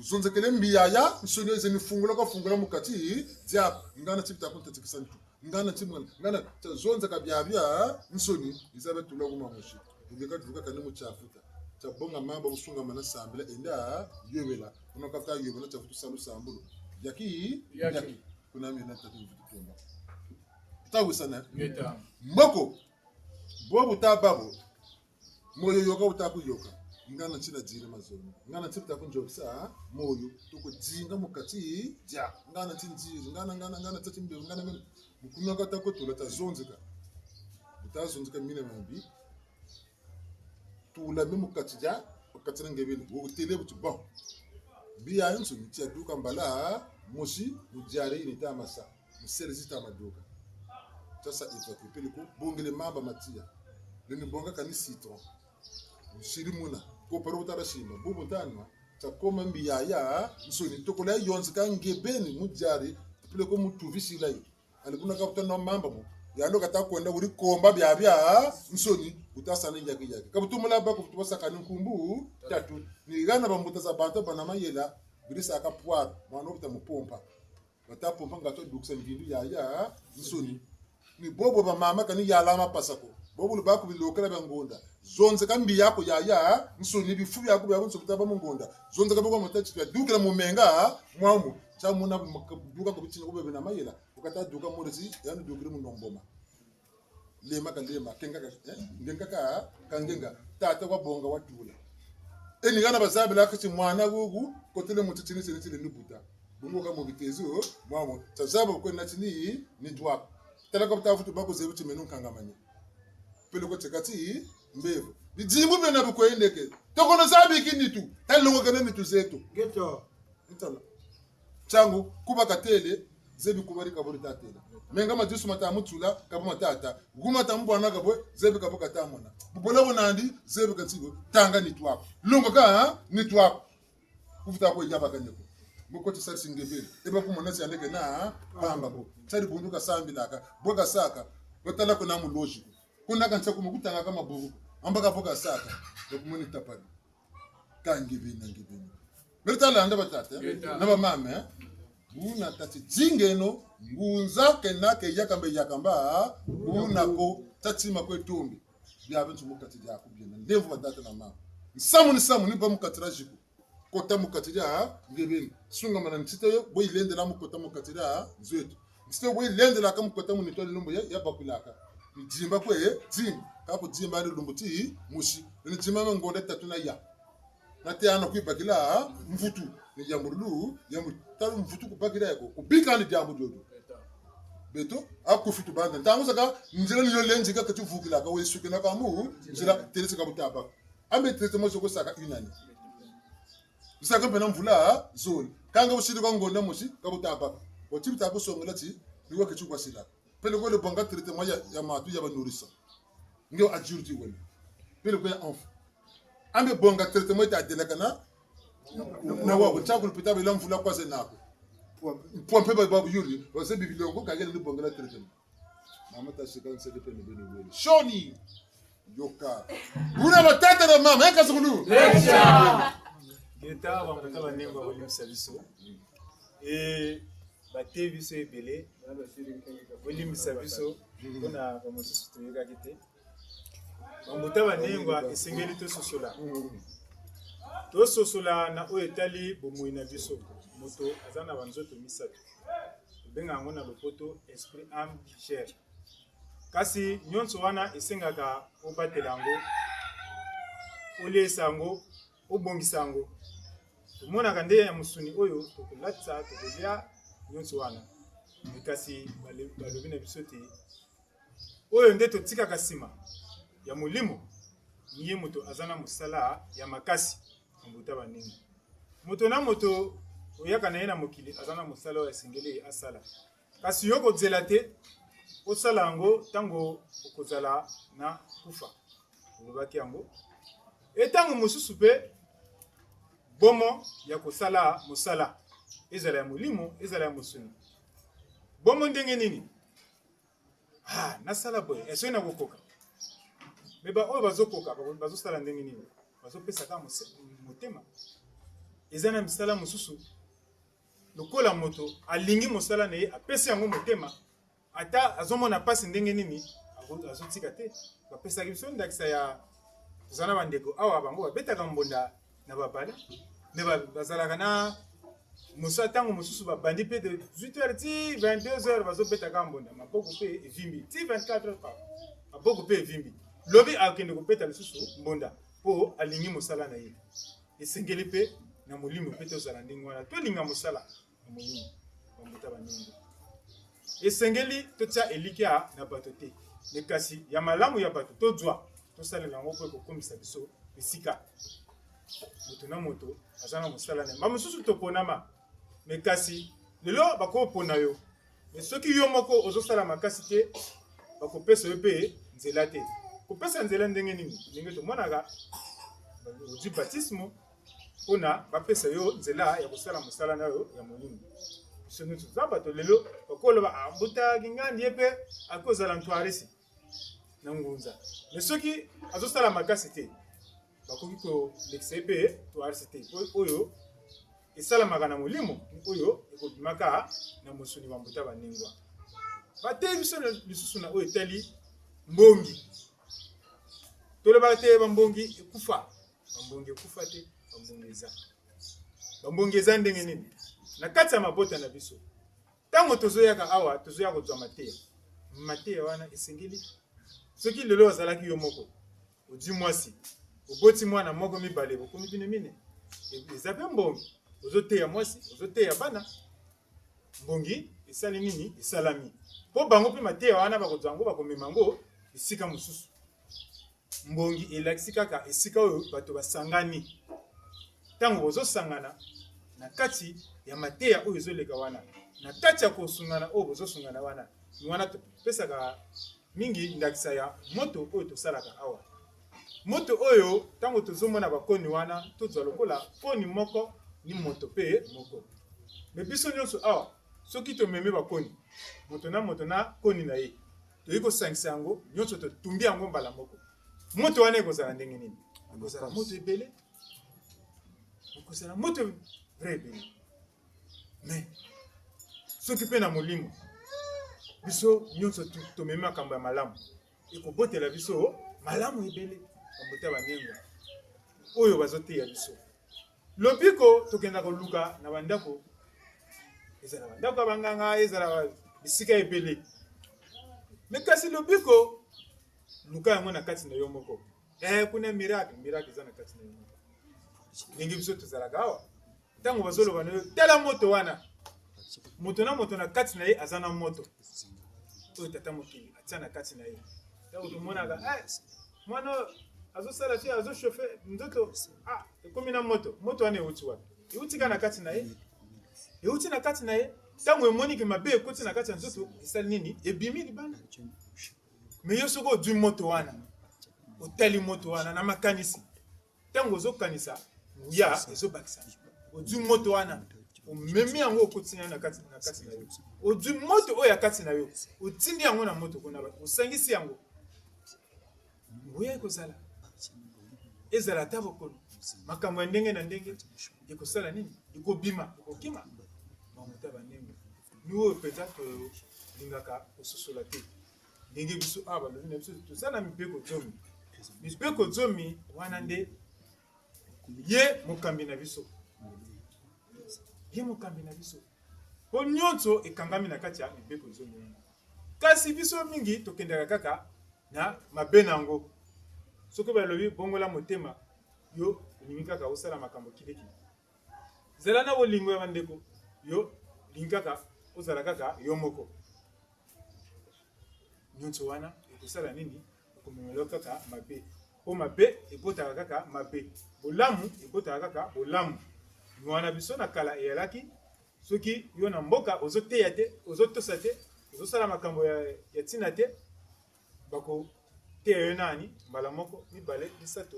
Zonzekele mbi yaya, nsoni eze ni fungula kwa fungula mu kati diaku, ngana ti bita kuntatikisa ntu. Ngana ti mwana, ngana tia zonzeka biabia, nsoni, iza bia tula kuma mosi. Ubika tuka kani mu tia futa. Tia bonga mamba bu sungamana sambila, enda, yobela. Kuna kata yobela, tia futu salu sambulu. Yaki, yaki. Yaki. Kuna mina tatu mvutu tumba. Tawisana. Ngeta. Mboko. Bo bu ta babo. Moyo yoka bu ta kuyoka. Ngana ntina diri mazono. Ngana ntina bu ta kunzokisa moyo. Tuku dinga mu kati dia. Ngana ntina diri. Ngana, ngana, ngana, tati mbe. Ngana, ngana. Mukuna kata kutula ta zonzeka. Bu ta zonzeka mina mambi. Tula me mu kati dia, mu kati dia nge beni. Wo têle buti bon. Mbi yayansoni tia duka mbala mosi, mu diarrhée ni ta masa. Mu sele zi ta maduka. Tia sa évacuer peleko, bongele mamba ma tiya. Lendi bonga kani citron. Nsiri muna, ko paro tara simba, bubu ntanwa, tia koma mbi yayansoni, tokola yonzeka nge beni mu diarrhée, peleko mu tuvisila yo. Ani kuna ka bu ta nwa mamba mo. Yandi kata kwenda wuri komba biabiansoni, bu ta sa ni yaki yaki. Ka bu tumula ba ko bu ta ba saka ni nkumbu tatu. Ni hana bambuta za bantu bana mayela, biri saka poire, mwana bu ta mu pompa. Ba ta pompa nga ta dukisa mbindu yayansoni. Ni bobo bamama kani yala mapasa ko. Bobo lu ba ku bilokela bia ngonda. Zonzeka mbi yaku yayansoni, bifu biaku biabiansoni bu ta ba mu ngonda. Zonzeka boko mu ta ti bia dukila mu menga mwamu. Tia muna bu maka-, duka ku bitini ku bebe na mayela. Bu kata duka mu resi, yandi dukiri mu nomboma. Lema ka lema, kenga ka, eh? Ngenga ka, ka ngenga. Tata wabonga watula. E ni hana bazabila kati mwana wugu, kotele mu titini tini tini ni buta. Bungu ka mu bitezo, mwamu. Tia zaba kwe na tini, ni dwaku. Tala ka bu ta vutu ba ku zebi ti meno nkangamani. Peleko tia kati, mbevo. Bidimbu biena bu kwendeke. Tokono zabi ki nitu, ta longokene nitu zeto. Geto. Ntala. Tiangu, ku ba katêle, zebi ku ba di ka bo di ta têla. Menga madisu ma ta mu tula, ka bo ma ta ta. Gu ma ta mu bwana ka bo, zebi ka bo ka ta mona. Bubola bo nandi, zebi ka nti bo, tanga nitu aku. Longoka, ha? Nitu aku. Ku vuta ko yabakane ko. Mu koti sari si nge beni. E ba ku mona si yandi ke na, ha? Pamba ko. Sari bundu ka sambilaka, bo ka saka, bo tala ko na mu lozi ko. Kuna ka ntia ku mu kutanga ka mabuku. Amba ka bo ka saka. Ba ku moni tapani. Ka nge beni, nge beni. Meri ta landa batata, eh? Ngeta. Na bamama, eh? Buna tati zingeno, ngunza kena ke yakamba yakamba, buna ko, tati ma kwe tombi. Biabiansoni mu kati diaku biena. Ndemvo batata na mama. Nsamu ni nsamu ni bâ mu kati dia ziku. Kota mu kati dia nge beni. Sungamana ntita yo, bo yilendela mu kota mu kati dia nzo eto. Ntita yo bo yilendelaka mu kota mu nitu ya lumbu ya, ya bakulaka. Ni dimba kwe, dimba. Ka ku dimba ni lumbu ti, mosi. Ni dimba me ngonda tatu na ya. Na te ana kwe bakila, mvutu. Ni yambululu, yambulu. Tala mvutu ku bakila yako. Ku bika ni diambu diodio. Beto, a ku fitu banda. Ntangu zakaka, nzila ni yo lendi ka kati vukilaka, we sukina ka mu, nzila, têle ti ka bu ta baka. Ambe traitement zo ko saka une année. Bisaka mpe na mvula zole. Kanga busiri kwa ngonda mosi, ka bu ta baka. Wa ti bi ta ku songela ti, ni wa ke ti kwa sila. Peleko le bonga traitement ya, ya matu ya ba nourrisson. Nge wa adulte wena. Peleko ya enfant. Ambe bonga traitement yi ta delakana, na wa ko, tia ku lupita bela mvula kwa zena ko. Mpwa mpe ba-, babu yuri, wase bibili yango, kagele ni bongela traitement. Mama ta sika nsede pe ni beni wele. Shoni! Yoka. Buna batata na mama, eka zukulu. Leta, bambuta banengwa, bolimbisa biso. E, bateyi biso ebele, bolimbisa biso, mpo na bamosusu toyokaki te. Bambuta banengwa, esengeli tososola. Tososola na oyo etali bomoi na biso. Moto aza na banzoto misato. Tobenga yango na lopoto esprit, âme, chair. Kasi nyonso wana esengaka obatela yango, oleisa yango, obongisa yango. Tomonaka nde ya mosuni oyo tokolatisa, tokolia, nyonso wana. Mais kasi bale-, balobi na biso te, oyo nde totikaka nsima, ya molimo, ni ye moto aza na mosala ya makasi, bambuta banengwa. Moto na moto oyaka na ye na mokili aza na mosala oyo esengeli asala. Kasi yo kozela te, osala yango ntango okozala na kufa. Olobaki yango. E ntango mosusu mpe, bomo ya kosala mosala, ezala ya molimo, ezala ya mosuni. Bomo ndenge nini? Ah, nasala boye, est-ce que nakokoka? Mais baoyo bazokoka, ba-, bazosala ndenge nini? Bazopesa kaka mose-, motema. Eza na misala mosusu, lokola moto alingi mosala na ye, apesi yango motema, ata azomona mpasi ndenge nini, ako-, azotika te. Bapesaki biso ndakisa ya, toza na bandeko awa, bango babetaka mbonda na babala, mais ba-, bazalaka na mosala, ntango mosusu babandi mpe de dix-huit heures ti vingt-deux heures, bazobetaka mbonda, maboko mpe evimbi, ti vingt-quatre heures, pardon, maboko mpe evimbi. Lobi akende kobeta lisusu mbonda, mpo alingi mosala na ye. Esengeli mpe na molimo mpe tozala ndenge wana, tolinga mosala na molimo, bambuta banengwa. Esengeli totia elikya na bato te, mais kasi ya malamu ya bato tozwa, tosalela yango mpo ekokomisa biso bisika. Moto na moto aza na mosala na ye. Bamosusu toponama, mais kasi lelo bakopona yo. Mais soki yo moko ozosala makasi te, bakopesa yo mpe nzela te. Kopesa nzela ndenge nini? Ndenge tomonaka, ozwi batismo, mpo na bapesa yo nzela ya kosala mosala na yo ya molimo. Biso nyonso toza bato lelo, bakoloba, "Ah, mbuta Kingandi ye mpe akozala ntwarisi na ngunza." Mais soki azosala makasi te, bakoki kolekisa ye mpe ntwarisi te. Oyo, oyo esalamaka na molimo, oyo ekobimaka na mosuni, bambuta banengwa. Bateyi biso na, lisusu na oyo etali mbongi. Tolobaka te bambongi ekufa. Bambongi ekufa te, bambongi eza. Bambongi eza ndenge nini? Na kati ya mabota na biso. Ntango tozoyaka awa, tozoya kozwa mateya. Mateya wana esengeli. Soki lelo ozalaki yo moko, ozwi mwasi, oboti mwana moko, mibale, bokomi bino mine. E-, eza mpe mbongi. Ozoteya mwasi, ozoteya bana. Mbongi esali nini? Esalami. Mpo bango mpe mateya wana bakozwa yango, bakomema yango esika mosusu. Mbongi elakisi kaka esika oyo bato basangani. Ntango bozosangana na kati ya mateya oyo ezoleka wana, na kati ya kosungana oyo bozosungana wana, ni wana topesaka mingi ndakisa ya moto oyo tosalaka awa. Moto oyo, ntango tozomona bakoni wana, tozwa lokola koni moko ni moto mpe moko. Mais biso nyonso awa, soki tomemi bakoni, moto na moto na koni na ye, toyei kosangisa yango, nyonso totumbi yango mbala moko. Moto wana ekozala ndenge nini? Ekozala moto ebele. Ekozala moto vrai ebele. Mais soki mpe na molimo, biso nyonso tu-, tomemi makambo ya malamu, ekobotela biso malamu ebele. Bambuta banengwa oyo bazoteya biso, lobiko tokenda koluka na bandako, ezala bandako ya banganga, ezala bisika ebele. Mais kasi lobiko, luka yango na kati na yo moko. Eh, kuna miracle, miracle eza na kati na yo moko. Ndenge biso tozalaka awa, ntango bazoloba na yo, "Tala moto wana." Moto na moto na kati na ye aza na moto oyo tata mokili atia na kati na ye. Ntango tomonaka, eh, mwana oyo azosala te, azochauffe nzoto, ah, ekomi na moto. Moto wana euti wapi? Euti kaka na kati na ye. Euti na kati na ye. Ntango emoni ke mabe ekoti na kati ya nzoto, esali nini? Ebimi libanda. Mais yo soki ozwi moto wana, otali moto wana na makanisi, ntango ozokanisa, nguya ezobakisama. Ozwi moto wana, Omemi yango, okotisi yango na kati, na kati na yo. Ozwi moto oyo ya kati na yo, otindi yango na moto kuna, osangisi yango. Nguya ekozala. Ezala ata bokono. Makambo ya ndenge na ndenge ekosala nini? Ekobima, ekokima. Bambuta banengo, nous oyo mpenza tolingaka kososola te. Ndenge biso awa balobi na biso, toza na mibeko zomi. Mibeko zomi wana nde ye mokambi na biso. Ye mokambi na biso. Mpo nyonso ekangami na kati ya mibeko zomi wana. Kasi biso mingi tokendaka kaka na mabe na yango. Soki balobi bongola motema, yo olingi kaka osala makambo kidekide. Zala na bolingo ya bandeko, yo olingi kaka ozala kaka yo moko. Nyonso wana ekosala nini? Ekomemela yo kaka mabe. Mpo mabe ebotaka kaka mabe, bolamu ebotaka kaka bolamu. Wana biso na kala eyalaki, soki yo na mboka ozoteya te, ozotosa te, ozosala makambo ya, ya ntina te, bakoteya yo nani? Mbala moko, mibale, misato,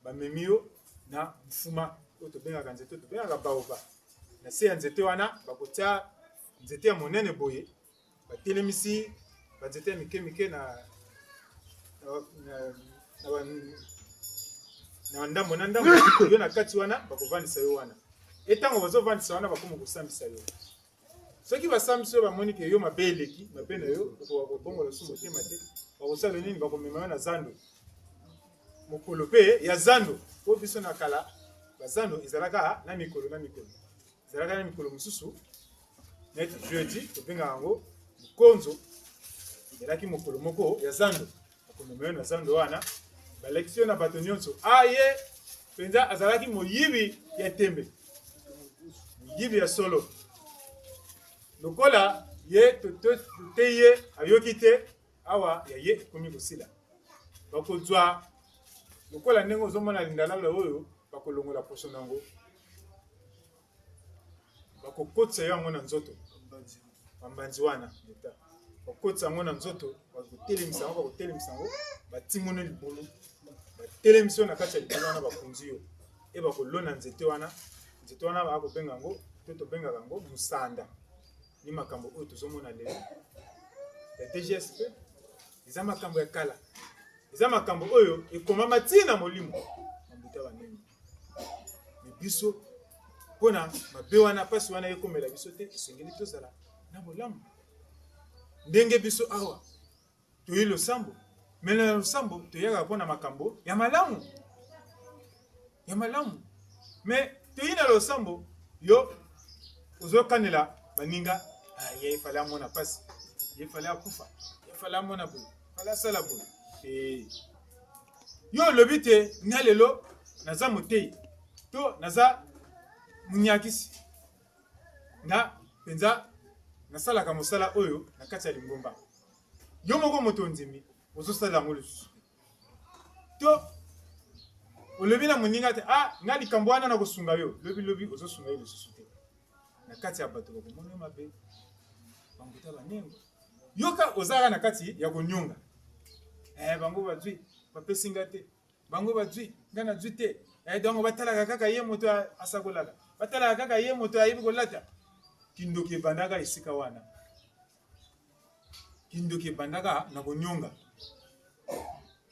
bamemi yo na mfuma oyo tobengaka nzete, oyo tobengaka baoba. Na se ya nzete wana, bakotia nzete ya monene boye, batelemisi banzete ya mike mike na, na, na, na ba-, na ndambo na ndambo. Yo na kati wana, bakovandisa yo wana. E ntango bazovandisa wana, bakomi kosambisa yo. Soki basambisi yo, bamoni ke yo mabe eleki, mabe na yo, okoka kobongola lisusu motema te, bakosala nini? Bakomema yo na zando. Mokolo mpe ya zando, mpo biso na kala, bazando ezalaka na mikolo na mikolo. Ezalaka na mikolo mosusu, neti jeudi, tobengaka yango Mukonzo, ezalaki mokolo moko ya zando. Bakomema yo na zando wana, balakisi yo na bato nyonso. Ah, ye mpenza azalaki moyibi ya tembe, moyibi ya solo. Lokola ye to-, to-, toteyi ye, ayoki te, awa ya ye ekomi kosila. Bakozwa, lokola ndenge ozomona lindalala oyo, bakolongola poso na yango. Bakokotisa yo yango na nzoto. Bambanzi wana, leta. Bakokotisa yango na nzoto, bakotelemisa yango, bakotelemisa yango, batimoni libulu. Batelemisi yo na kati ya libulu wana, bakunzi yo. E bakolona nzete wana, nzete wana bakobenga yango, to tobengaka yango musanda. Ni makambo oyo tozomona lelo. Ya D G S P, eza makambo ya kala. Eza makambo oyo ekomama tii na molimo. Bambuta banene. Mais biso, mpo na mabe wana, mpasi wana ekomela biso te, esengeli tozala na bolamu. Ndenge biso awa, toyei losambo, mais na losambo, toyaka mpo na makambo ya malamu. Ya malamu. Mais toyei na losambo, yo ozokanela baninga, ah, ye fallait amona mpasi, ye fallait akufa, ye fallait amona boye, fallait asala boye. Eh. Yo olobi te, nga lelo naza moteyi, to naza monyakisi. Nga mpenza nasalaka mosala oyo na kati ya lingomba. Yo moko moto ondimi, ozosala yango lisusu te. To olobi na moninga te, ah, nga likambo wana nakosunga yo, lobi lobi ozosunga yo lisusu te. Na kati ya bato bakomona yo mabe. Bambuta banengo. Yo ka ozalaka na kati ya konyonga. Eh, bango bazwi, bapesi nga te. Bango bazwi, nga nazwi te. Eh, donc batalaka kaka ye moto a-, asakolaka. Batalaka kaka ye moto ayebi kolata. Kindoki ebandaka esika wana. Kindoki ebandaka na konyonga.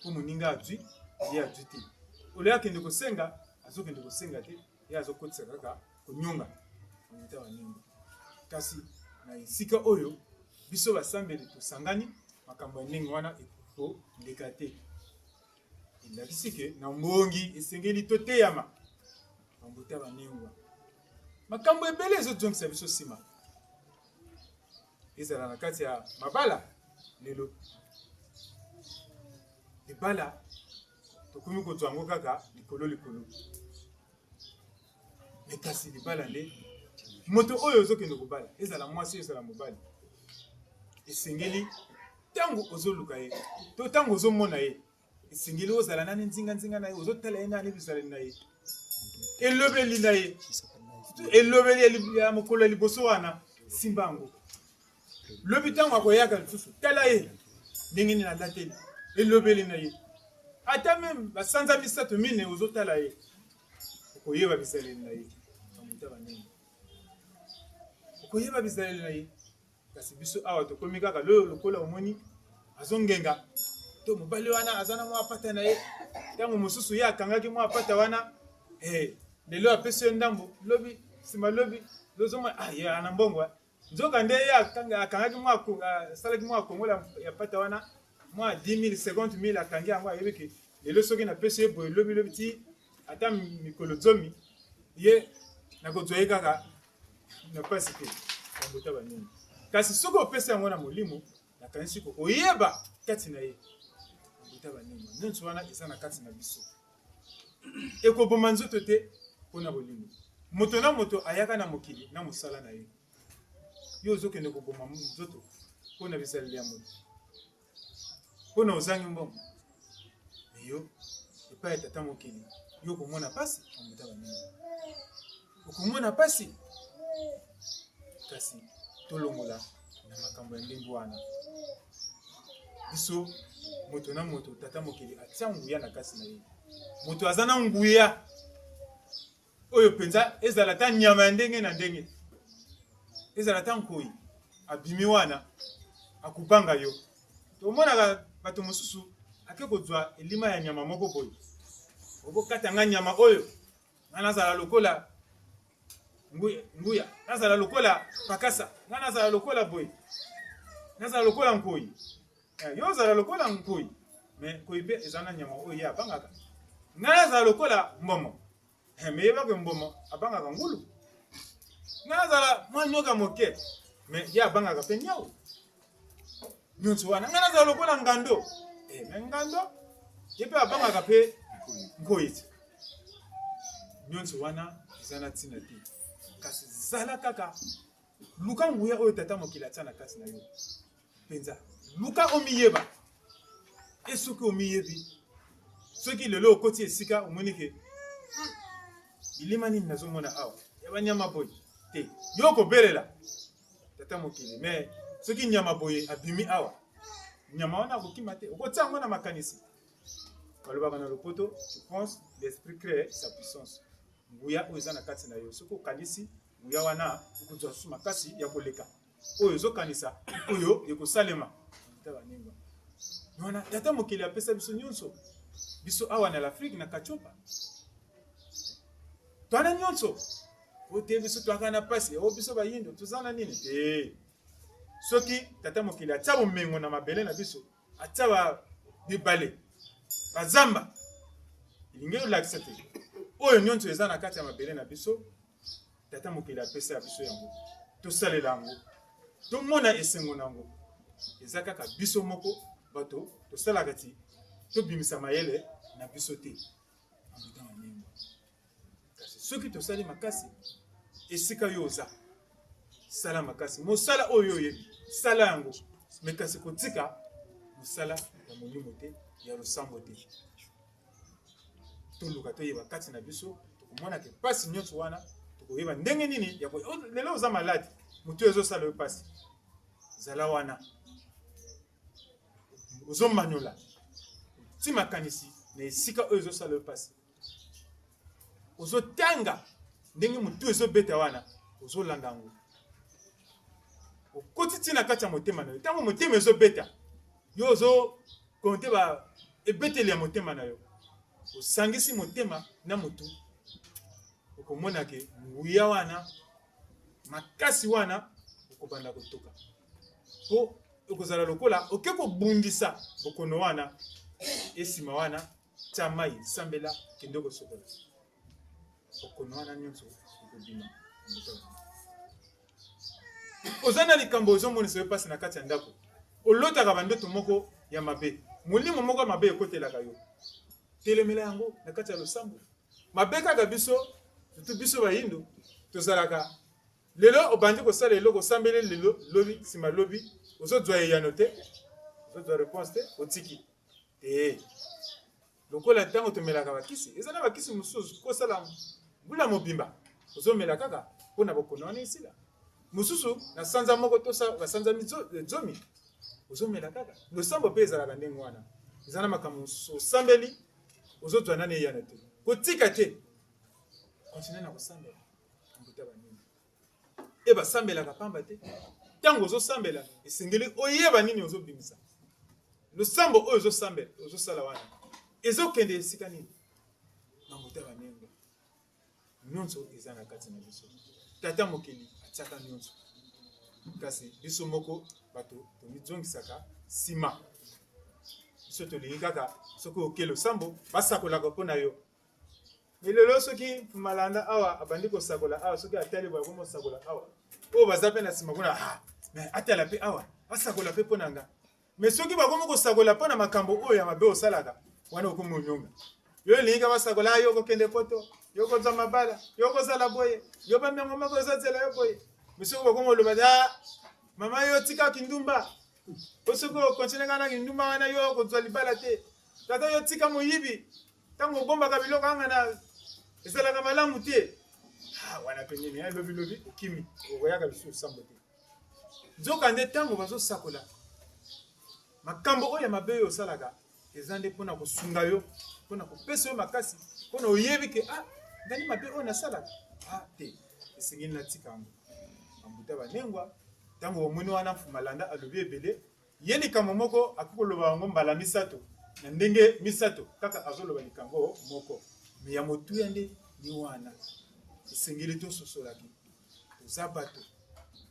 Mpo moninga azwi, ye azwi te. Ole akende kosenga, azokende kosenga te, ye azokotisa kaka konyonga. Bambuta banengo. Kasi na esika oyo biso basambeli tosangani, makambo ya ndenge wana ekoki koleka te. Elakisi ke na mbongi esengeli toteyama. Bambuta banengo. Makambo ebele ezozongisa biso nsima. Ezala na kati ya mabala lelo. Libala, tokomi kozwa yango kaka likolo likolo. Mais kasi libala nde, moto oyo ozokende kobala, ezala mwasi, ezala mobali, esengeli ntango ozoluka ye, to ntango ozomona ye, esengeli ozala nani nzinga nzinga na ye, ozotala ye nani bizaleli na ye, elobeli na ye, elobeli ya lib-, ya mokolo ya liboso wana, simba yango. Lobi ntango akoyaka lisusu, tala ye ndenge nini alateli, elobeli na ye. Ata meme basanza misato, minei ozotala ye, okoyeba bizaleli na ye. Bambuta banene. koyeba bizaleli na ye. Kasi biso awa tokomi kaka lelo lokola omoni, azongenga. To mobali wana aza na mwa pata na ye. Ntango mosusu ye akangaki mwa pata wana, eh, lelo apesi yo ndambo, lobi, nsima lobi, lozomona, ah, ye ana mbongo, eh. Nzoka nde ye akanga-, akangaki mwa ko-, asalaki mwa kongola ya pata wana, mwa dix mille, cinquante mille akangi yango, ayebi ke lelo soki napesi ye boye, lobi, lobi ti ata mikolo zomi, ye nakozwa ye kaka na mpasi te. Bambuta baninga. Kasi soki opesi yango na Molimo, nakanisi ko-, oyeba kati na ye. Bambuta baninga. Nyonso wana eza na kati na biso. Ekoboma nzoto te mpo na bolingo. Moto na moto ayaka na mokili na mosala na ye. Yo ozokende koboma nzoto mpo na bizaleli ya moto. Mpo na ozangi mbongo. Yo, epai ya tata mokili, yo okomona mpasi, bambuta baninga. Okomona mpasi. Kasi tolongola na makambo ya ndenge wana. Biso, moto na moto, tata mokili atia nguya na kati na ye. Moto aza na nguya oyo mpenza, ezala ata nyama ya ndenge na ndenge, ezala ata nkoi, abimi wana, akubanga yo. Tomonaka bato mosusu, ake kozwa elima ya nyama moko boye. Okokata nga nyama oyo, nga nazala lokola nguya, nguya, nazala lokola pakasa, nga nazala lokola boye, nazala lokola nkoi. Eh, yo ozala lokola nkoi, mais nkoi mpe eza na nyama oyo ye abangaka. Nga nazala lokola mboma. Eh, mais yeba ke mboma abangaka ngulu. Nga nazala mwa nyoka moke, mais ye abangaka mpe nyau. Nyonso wana. Nga nazala lokola ngando. Eh, mais ngando, ye mpe abangaka mpe nkoi. Nyonso wana eza na ntina te. Kasi zala kaka, luka nguya oyo tata mokili atia na kati na yo. Mpenza. Luka omiyeba. E soki omiyebi, soki lelo okoti esika, omoni ke, "Hmm, bilima nini nazomona awa? Ya banyama boye?" Te. Yo okobelela tata mokili, mais soki nyama boye abimi awa, nyama wana akokima te. Okotia yango na makanisi. Balobaka na lopoto, "Tu penses, l'esprit crée sa puissance." Nguya oyo eza na kati na yo, soki okanisi, nguya wana ekozwa lisusu makasi ya koleka oyo ozokanisa, oyo ekosalema. Tala ndenge wana tata mokili apesa biso nyonso, biso awa na l'Afrique, na Katiopa. Twana nyonso. O te biso twaka na mpasi, o biso bayindo, toza na nini? Te. Soki tata mokili atia bomengo na mabele na biso, atia ba bibale, bazamba, elingi kolakisa te oyo nyonso eza na kati ya mabele na biso, tata mokili apesa ya biso yango. Tosalela yango. Tomona esengo na yango. Eza kaka biso moko bato tosalaka ti tobimisa mayele na biso te. Kasi soki tosali makasi, esika yo oza, sala makasi. Mosala oyo oyebi, sala yango. Mais kasi kotika mosala ya molimo te, ya losambo te. Toluka toyeba kati na biso, tokomona ke mpasi nyonso wana, tokoyeba ndenge nini ya ko-, o-, lelo oza malade, motu ezosala yo mpasi. Zala wana. Ozomanyola. Ti makanisi na esika oyo ezosala yo mpasi. Ozotanga ndenge motu ezobeta wana, ozolanda yango. Okoti ti na kati ya motema na yo. Ntango motema ezobeta, yo ozokonte ba ebeteli ya motema na yo. Osangisi motema na motu. Okomona ke nguya wana, makasi wana, okobanda kotoka. Po ekozala lokola oke kobundisa bokono wana, e nsima wana, tia mai, sambela, kende kosokola. Bokono wana nyonso ekobima. Oza na likambo ezomonisa yo mpasi na kati ya ndako. Olotaka bandoto moko ya mabe. Molimo moko ya mabe ekotelaka yo. Telemela yango na kati ya losambo. Mabe kaka biso, surtout biso bayindo, tozalaka. Lelo obandi kosala eloko, osambeli lelo, lobi, nsima lobi, ozozwa eyano te, ozozwa réponse te, otiki. Te. Lokola ntango tomelaka bakisi, eza na bakisi mosusu, kosala mbula mobimba, ozomela kaka mpo na bokono wana esila. Mosusu, na sanza moko to sa-, basanza mizo-, zomi, ozomela kaka. Losambo mpe ezalaka ndenge wana. Eza na makambo mosusu, osambeli, ozozwa nani eyano te. Kotika te. Continue na kosambela. Mbuta banini. E basambelaka pamba te. Ntango ozosambela, esengeli oyeba nini ozobimisa. Losambo oyo ozosambela, ozosala wana, ezokende esika nini? Bambuta banengwa, nyonso eza na kati na biso. Tata Mokeli atiaka nyonso. Kasi biso moko bato tomizongisaka nsima. Biso tolingi kaka soki oke losambo, basakolaka mpo na yo. Mais lelo soki Mfumu Malanda awa abandi kosakola awa, soki atali boye akomi kosakola awa, oyo baza mpe na nsima kuna, ah, mais atala mpe awa, asakola mpe mpo na nga. Mais soki bakomi kosakola mpo na makambo oyo ya mabe osalaka, wana okomi onyonga. Yo olingi kaka basakola, ah, yo okokende poto, yo okozwa mabala, yo okozala boye, yo bamengo moko ezozela yo boye. Mais soki bakomi koloba, ah, mama, yo tika kindumba, po soki okontinue kaka na kindumba wana, yo okozwa libala te. Tata, yo tika moyibi. Ntango obombaka biloko yangana, ezalaka malamu te. Ah, wana mpe nini, eh, lobi lobi, okimi, okoyaka lisusu sambo te. Nzokande, ntango bazosakola, makambo oyo ya mabe oyo osalaka, eza nde mpo na kosunga yo, mpo na kopesa yo makasi, mpo na oyebi ke, ah, ndani mabe oyo nasalaka. Ah, te, esengeli natika yango. Bambuta banengwa, ntango bamoni wana Mfumu Malanda alobi ebele, ye likambo moko akoki koloba yango mbala misato, na ndenge misato, kaka azoloba likambo moko. Mais ya motuya nde ni wana. Esengeli tososolaki. Toza bato.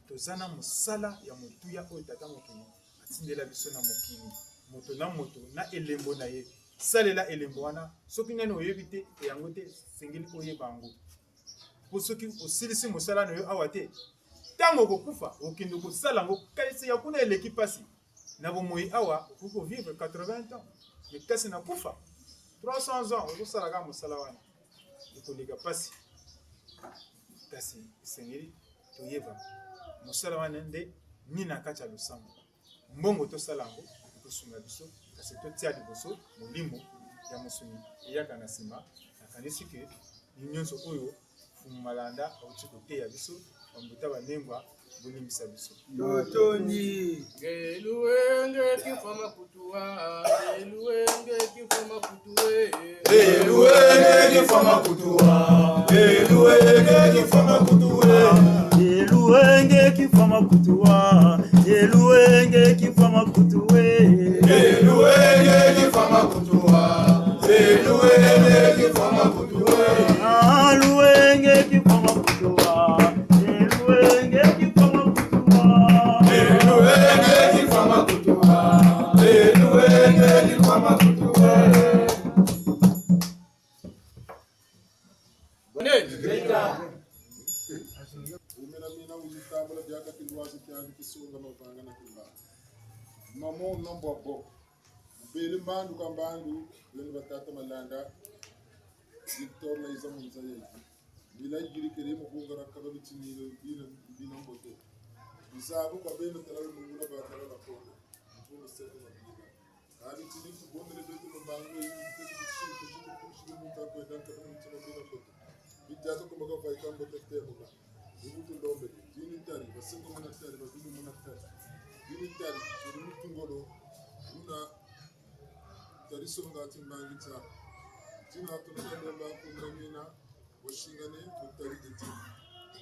Toza na mosala ya motuya oyo Tata Mokeli atindela biso na mokili. Moto na moto na elembo na ye. Salela elembo wana. Soki nani oyebi te, yango te, esengeli oyeba yango. Po soki osilisi mosala na yo awa te, ntango okokufa, okende kosala yango, kasi ya kuna eleki mpasi. Na bomoi awa, okoki kovivre quatre-vingts ans. Mais kasi na kufa, trois cents ans, ozosala kaka mosala wana. Ekoleka mpasi. Kasi esengeli toyeba mosala wana nde nini na kati ya losambo. Mbongo tosala yango ekosunga biso, kasi totia liboso molimo, ya mosuni eyaka na nsima. Nakanisi ke ni nyonso oyo Mfumu Malanda auti koteya biso, bambuta banengwa, bolimbisa biso. Totondi. Nge luwenge kifwa makutuwa, nge luwenge kifwa makutuwe. Nge luwenge kifwa makutuwa, nge luwenge kifwa makutuwe. Nge luwenge kifwa makutuwa, nge luwenge kifwa makutuwe. Nge luwenge kifwa makutuwa, nge luwenge kifwa makutuwe. Ah, luwenge kifwa makutuwa, eh, luwenge kifwa makutuwa. Eh, luwenge kifwa makutuwa, eh, luwenge kifwa makutuwa. Bonene. Wumina mina wizi tambula diaka kilwazi kiandi kisonga mavanga na kimba. Mamo nombwa bo. Bele mbandu ka mbandu, beno batata Malanda, Victor na iza mu nza yeyi. Bila yirikiri mu bungara kaba bitinile bina, bina mbote. Bizabu kwa beno tala lumungula ba tala na konda. Mpungu sete na bina. Kani tini kubondele beto mu mbangu yeyi, beto kushiri, kushiri, kushiri, muntu akwenda nkaba bitina bina mbote. Bitaza kumaka vaika mbote temuka. Ni bu tulombele, dini tari, basengo muna tari, babibi muna tari. Dini tari, turi mu tungolo, muna tari songa timbangi tia. Dina tuna kalemba kumina mina, wasingane mu tari eti.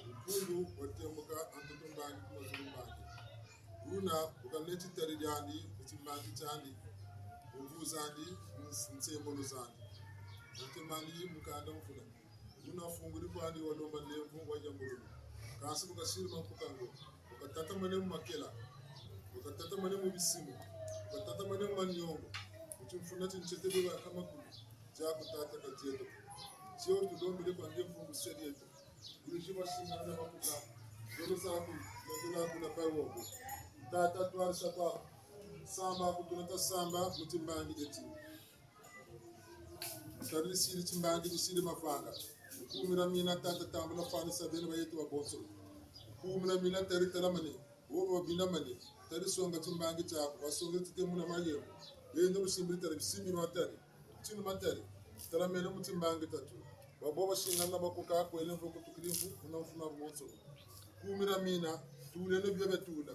Mpungu watemuka antoto mbangi ku mazulu mbangi. Buna, bu kaneti tari diandi, timbangi tiandi, mvu zandi, ns-, nsembolo zandi. Ntemandi mukanda mvula. Buna funguri kwandi walomba nlemvo wa yambululu. Kansi bu kasiri makukango, bu katatamane mu makela, bu katatamane mu bisimu, bu katatamane mu maniongo, mu timfuna ti ntete beba ka makulu, diaku tata ka dieto. Dio tulombele kwa nge Mpungu se dieto. Buri diba singana na makuka, dolo zaku, na dolo aku na pai woko. Tata twarisa kwa, samba ku tuna tasamba, mu timbangi eti. Tari disiri timbangi, disiri mavanga. Kumira mina tata tambula fwanisa beno bayeto babonso. Kumira mina tari talamane, bobo babinamane, tari songa timbangi tiaku, basonga tite muna mayemo. Beno lusimbiri tari bisimbi matari, tinu matari, talamene mu timbangi tatu. Babo basingana bakoka kwele mvu kutukiri mvu, muna mfuna bonso. Kumira mina, tulene bia betula.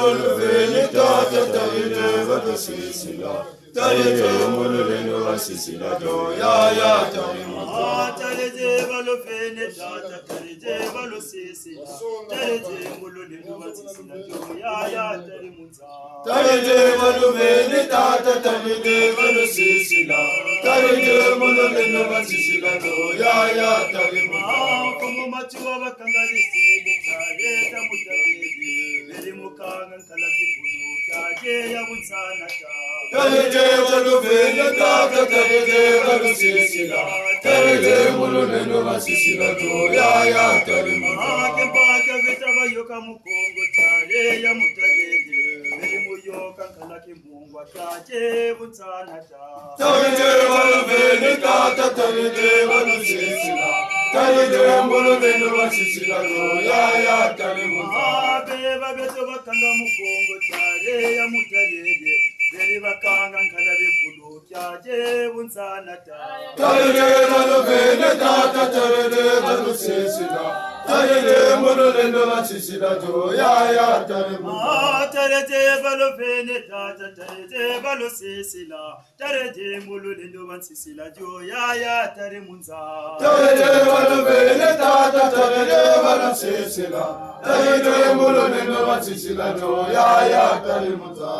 baluvene tata, tarede balusisila. Tarede mu lulendo lwa nsisila dio, yaya tari mu nza. Ah, tarede baluvene tata, tarede balusisila. Tarede mu lulendo lwa nsisila dio, yaya tari mu nza. Tarede baluvene tata, tarede balusisila. Tarede mu lulendo lwa nsisila dio, yaya tari mu nza. Ah, komo matu wa bakanga lisele, tarede mu tarede. Beri mu kanga nkala kibulu kiaye ya bunsana ta. Tarede baluvene tata, tarede balusisila. Tarede mu lulendo lwa nsisila dio, yaya tari mu nza. Ake mpaka beta bayoka mu Kongo, tare ya mu tarede. Beri mu yoka nkala kimungwa kiaye bunsana ta. Tarede baluvene tata, tarede balusisila. Tarede mu lulendo lwa nsisila dio, yaya tari mu nza. Ah, beba beto bakanga mu Kongo, tare ya mu tarede. Beri bakanga nkala bibulu kiaye bunsana ta. Tarede baluvene tata, tarede balusisila. Tarede mu lulendo lwa nsisila dio, yaya tari mu nza. Ah, tarede baluvene tata, tarede balusisila. Tarede mu lulendo lwa nsisila dio, yaya tari mu nza. Tarede baluvene tata, tarede balusisila. Tarede mu lulendo lwa nsisila dio, yaya tari mu nza.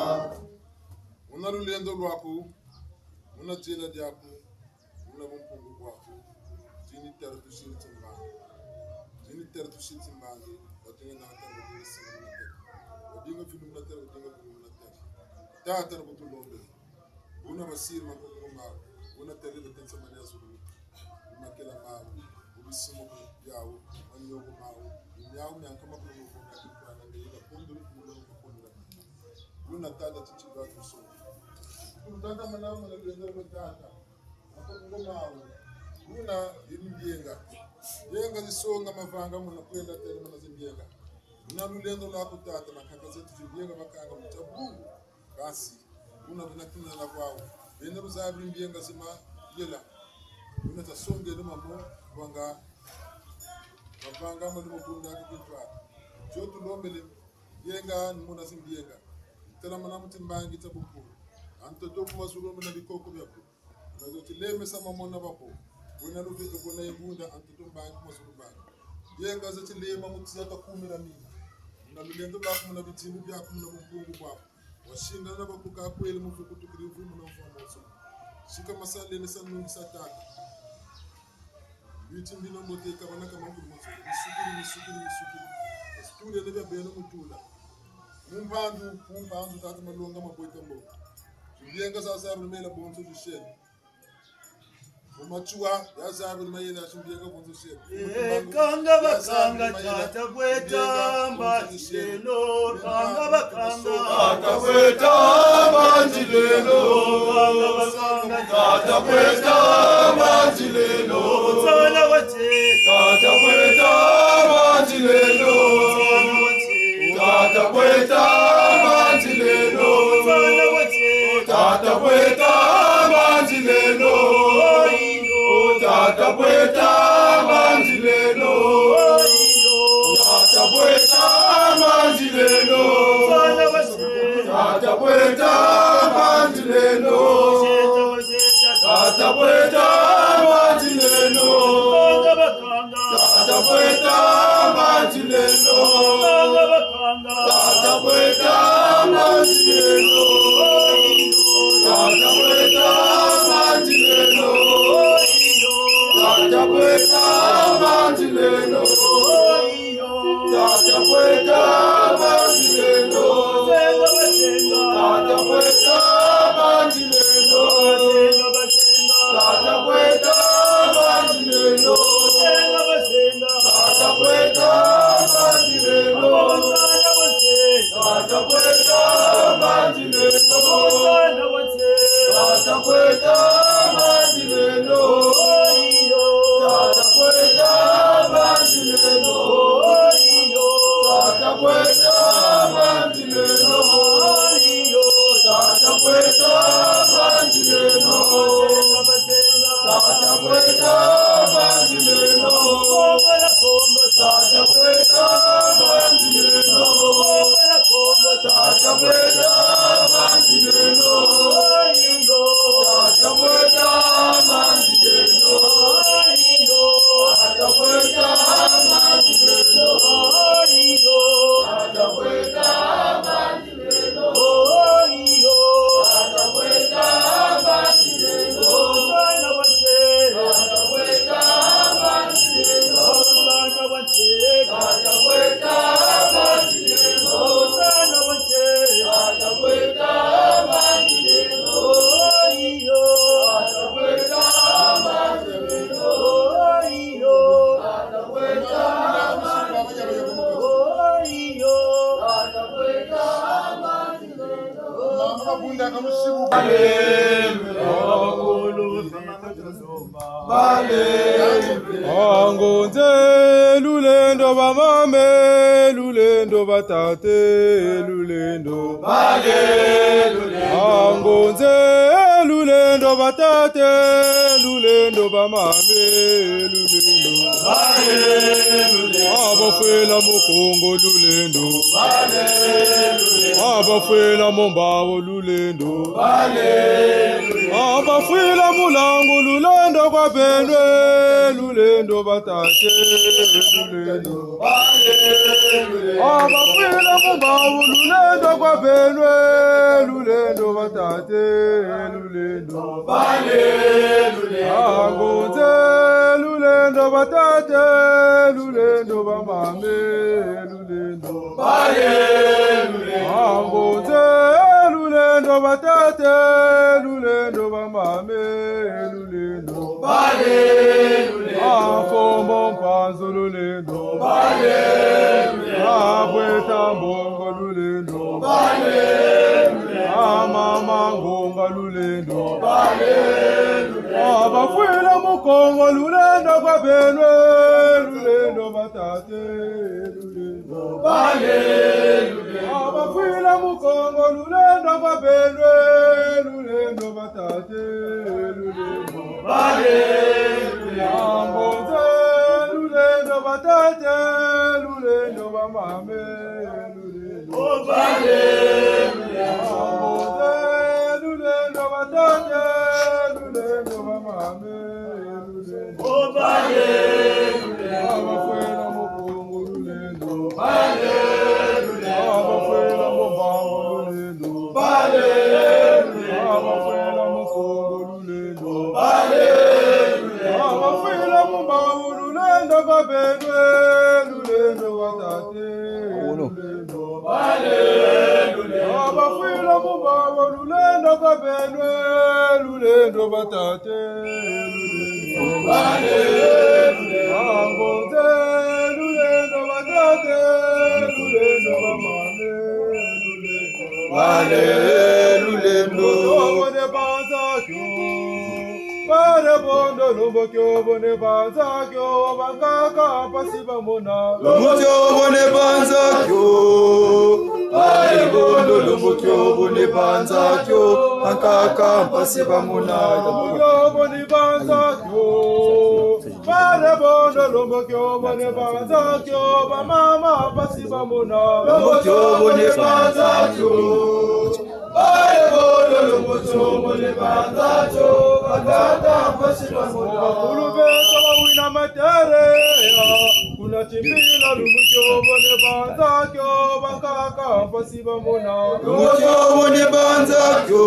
Muna lulendo lwaku, muna nzila diaku, muna bumpungu bwaku, dini tari tusiri timbangi. Dini tari tusiri timbangi, wadinga na tari, wadinga siri muna tari. Wadinga fulu muna tari, wadinga fulu muna tari. Tata, tari bu tulombele. Buna basiri makongo mawu, buna tari batensa mani ya zulu. Mu makela mawu, mu bisima biawu, maniogo mawu, mu miawu miankama kuna moko na kipana, nge yila kondo kuna moko na. Buna tata titi ba tuso. Buna tata mana mana lwenda lwa tata. Makongo mawu. Buna yini mbienga. Mbienga zisonga mavanga muna kwenda tari mana zimbienga. Buna lulendo lwaku tata, makaka zeto zimbienga makanga mu tabungu. Kansi, buna bena kinela kwawu, bena luzabiri mbienga zima yela. Buna tasongele mamo, wanga, mavanga mali mabunda kikitwa. Tio tulombele, mbienga, ni muna zimbienga. Tala mana mu timbangi tia bukulu. A ntoto ku mazulu muna bikoko biaku. Nazo tilemesa mamona babo. Bwena luveke bwena yibunda a ntoto mbangi mazulu mbangi. Yenga za tilema mu tiya ta kumi na mina. Muna lulendo lwaku, muna bidimbu biaku, muna bumpungu bwaku. Wasingana na bakuka kwele mu vukutukiri mvu muna mvu wa moso. Sika masalele sa nungi sa tata. Biti mbina mbote kabana kama nkulu moso. Misukiri, misukiri, misukiri. Situle ne bia beno mutula. Mu mpandu, mu mpandu tata malonga mabweta mbo. Zimbienga za zaru mela bonso zishele. Mu matuwa, ya zaru ni mayela zimbienga bonso zishele. Eh, kanga bakanga tata bweta mbanzileno, kanga bakanga. Tata bweta mbanzileno. Kanga bakanga. Tata bweta mbanzileno. Mwana wa Tata bweta mbanzileno. Tata bweta mbanzileno. Tata bweta mbanzileno. Tata bweta mbanzileno. Tata bweta mbanzileno. Tata bweta mbanzileno. Tata bweta mbanzileno. Tata bweta mbanzileno. Tata bweta mbanzileno. Tata bweta mbanzileno. Tata bweta mbanzileno. Tata bweta mbanzileno. Tata bweta mbanzileno. Tata bweta mbanzileno. Tata bweta mbanzileno. Tata bweta mbanzileno. Tata bweta mbanzileno. Tata bweta mbanzileno. Tata bweta Angonze lulendo bamame, lulendo batate, lulendo. Angonze lulendo batate, lulendo bamame, lulendo. Abafwila mu Kongo lulendo. Abafwila mu mbawu lulendo. Abafwila mu langu lulendo kwa beno, lulendo batate, lulendo. Abafwila mu mbawu lulendo kwa beno, lulendo batate, lulendo. Angonze lulendo batate, lulendo bamame, lulendo. Angonze lulendo batate, lulendo bamame, lulendo. Akombo Mpanzu lulendo. Abweta Mbongo lulendo. Amama Ngonga lulendo. Abafwila mu Kongo lulendo kwa beno, lulendo batate, lulendo. Abafwila mu Kongo lulendo kwa beno, lulendo batate, lulendo. Angonze lulendo batate, lulendo bamame, lulendo. Angonze lulendo batate, lulendo bamame, lulendo. Abafwila mu Kongo lulendo. Abafwila mu mbawu lulendo. Abafwila mu Kongo lulendo. Abafwila mu mbawu lulendo kwa beno, lulendo batate, lulendo. Abafwila mu mbawu lulendo kwa beno, lulendo batate, lulendo. Angonze lulendo batate, lulendo bamame, lulendo. Lulendo. Bone banza kio. Bare bondo lombo kio bone banza kio, bankaka mpasi bamona. Lombo kio bone banza kio. Bare bondo lombo kio bone banza kio, bankaka mpasi bamona. Lombo kio bone banza kio. Bare bondo lombo kio bone banza kio, bamama mpasi bamona. Lombo kio bone banza kio. Bare bondo lombo kio bone banza kio, bankaka mpasi bamona. Bakulu beto bawina materia, kuna Timbila lumbu kio bone banza kio, bankaka mpasi bamona. Lumbu kio bone banza kio.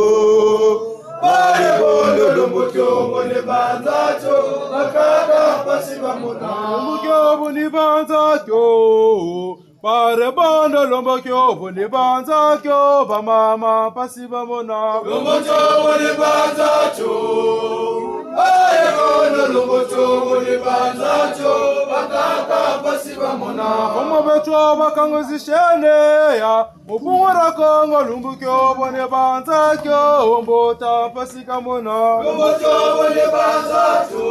Bare bondo lombo kio bone banza kio, bankaka mpasi bamona. Lumbu kio bone banza kio. Bare bondo lombo kio bone banza kio, bamama mpasi bamona. Lombo kio bone banza kio. Bare bondo lombo kio bone banza kio, bankaka mpasi bamona. Bamama beto bakanguzisene ya. Mu Bungu dia Kongo lumbu kio bone banza kio, mbuta mpasi kamona. Lumbu kio bone banza kio.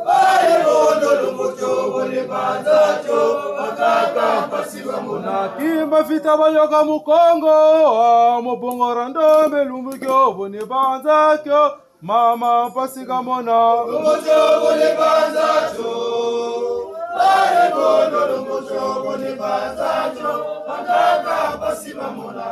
Bare bondo lumbu kio bone banza kio, bankaka mpasi bamona. Kimba vita bayoka mu Kongo, mu Bungu dia Ndombe lumbu kio bone banza kio. Mama mpasi kamona. Lumbu kio bone banza kio. Bare bondo lumbu kio bone banza kio, bankaka mpasi bamona.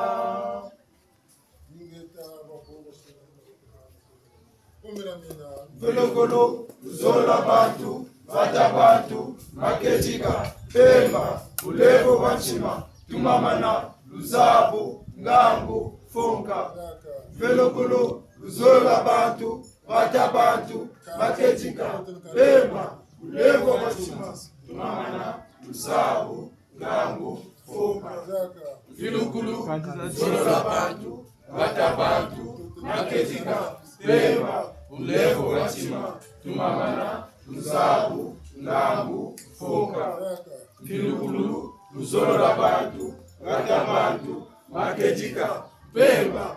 Mvilukulu, luzolo lwa bantu, vata bantu, makedika, mpemba, bulevo bwa ntima, tumamana, luzabu, ngangu, mfunka. Mvilukulu, luzolo lwa bantu, vata bantu, makedika, mpemba, bulevo bwa ntima, tumamana, luzabu, ngangu, mfunka. Mvilukulu, luzolo lwa bantu, vata bantu, makedika, mpemba, bulevo bwa ntima, tumamana, luzabu, ngangu, mfunka. Mvilukulu, luzolo lwa bantu, vata bantu, makedika, mpemba,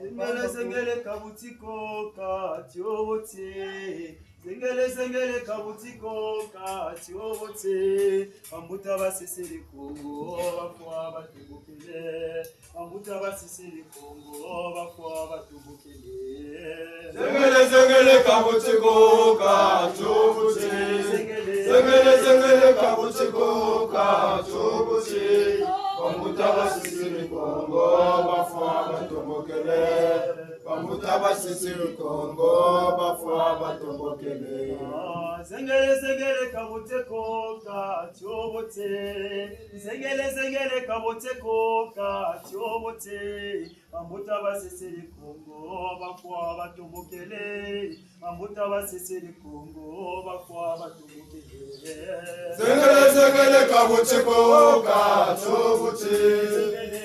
Zengele, zengele, ka buti ko, ka tiobo tie. Zengele, zengele, ka buti ko, ka tiobo tie. Bambuta basisiri Kongo, bafwa batumbukele. Bambuta basisiri Kongo, bafwa batumbukele. Zengele, zengele, ka buti ko, ka tiobo tie. Zengele, zengele, ka buti ko, ka tiobo tie. Bambuta basisiri Kongo, bafwa batumbukele. Bambuta basisiri Kongo, bafwa batumbukele. Ah, zengele, zengele, ka buti ko, ka tiobo tie. Zengele, zengele, ka buti ko, ka tiobo tie. Bambuta basisiri Kongo, bafwa batumbukele. Bambuta basisiri Kongo, bafwa batumbukele. Zengele, zengele, ka buti ko, ka tiobo tie.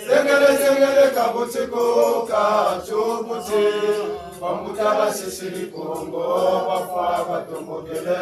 Zengele, zengele, ka buti ko, ka tiobo tie. Bambuta basisiri Kongo, bafwa batumbukele.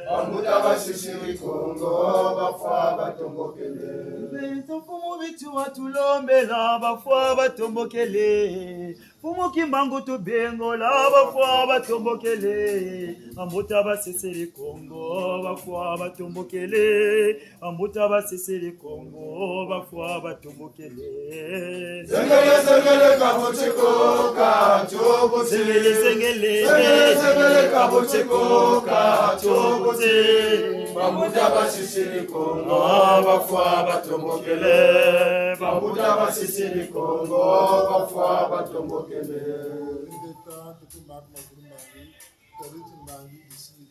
Bambuta basisiri Kongo, bafwa batumbukele. Beto mfumu bitu watulombela, bafwa batumbukele. Mfumu Kimbangu Tubengola, bafwa batumbukele. Bambuta basisiri Kongo, bafwa batumbukele. Bambuta basisiri Kongo, bafwa batumbukele. Zengele, zengele, ka buti ko, ka tiobo tie. Zengele, zengele. Zengele, zengele, ka buti ko, ka tiobo tie. Bambuta basisiri Kongo, bafwa batumbukele. Bambuta basisiri Kongo, bafwa batumbukele. Ingeta, tutu mak mazulu mangi, tari timbangi bisiri.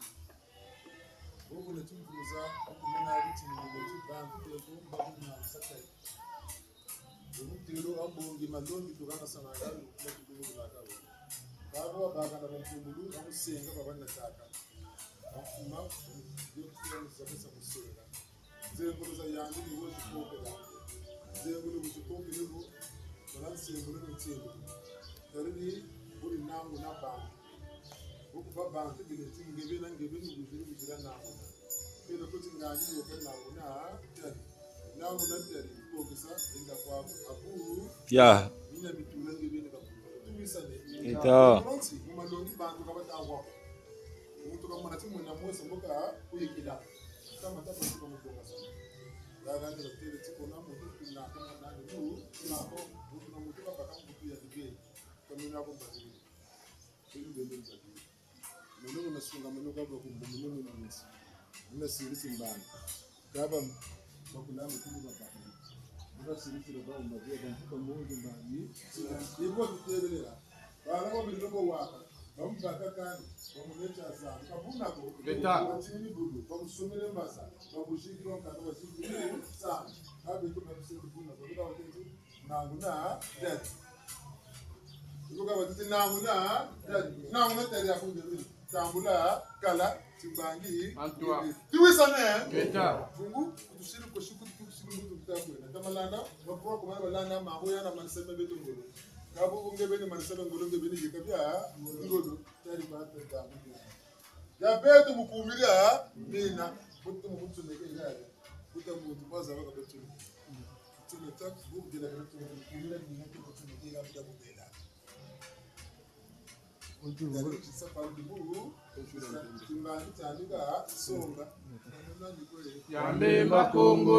Bobo ne tumvuza, kumena biti ni ne tibangi teko, mbabu na msaka. Mutelo abongi malongi tukana sana kalu, kuma tukulu na kalu. Babo babaka na bampumbulu, bamusenga, babanataka. Bamfuma, yo kufuna muzakasa musenga. Nzengolo za yandi ni wo zikokela. Nzengolo bu zikokele bo, bala nzengolo ni nzengolo. Tari ni buri nangu na bantu. Buku ba bantu bile ti ngebe na ngebe ni buziri buzira nangu na. Kele kuti ngani yoke nangu na tari. Nangu na tari, kokisa inga kwa abu. Ya. Mina mitula ngebe ni kabu. Tumisane. Ita. Konsi, mu malongi bantu kabatangwa. Muntu kamona ti mwena mwesa mboka kuyikila. Kama tata tuka mubonga sana. Yandi batêle ti kuna muntu kuna kuna nani tu, kuna ko, muntu na muntu babaka muntu ya dibe. Kamina ko mbakiri. Beni beni mbakiri. Meno kuna sunga meno kwa kwa kumbu meno meno meno. Meno siri simbani. Kaba bakula meno kulu babaka. Meno siri siri ba umba kwa mfuka mungu mbani. Ibo tutêle la. Bana babiri bako waka, bamubaka kani, bamuneti aza, kabuna ko, ngeta. Batini bulu, bamusumile mbasa, bamusikiri nkaka, basikiri sa, babeto babise buna, babeto baketi, nanguna, dadi. Ibuka batiti nanguna, dadi, nanguna tari ya kunde bini, tambula, kala, timbangi, Antoine. Tiwisa ne? Ngeta. Bungu, kutusiri kosi, kutusiri mutu kutakwenda. Tamalanda, bakwa kuma balanda, mabo ya na manisema beto ngolo. Kabu bunge beni manisema ngolo, nge beni yeka bia, ngolo. Tari ba ta da bia. Ya beto mukumiri ya, mina. Mutu mutu neke ya. Kuta mutu baza baka beto. Tuna tak, bu gela beto mukumiri ya, mina, kutu neke ya, kuta bu gela. Yambe Bakongo.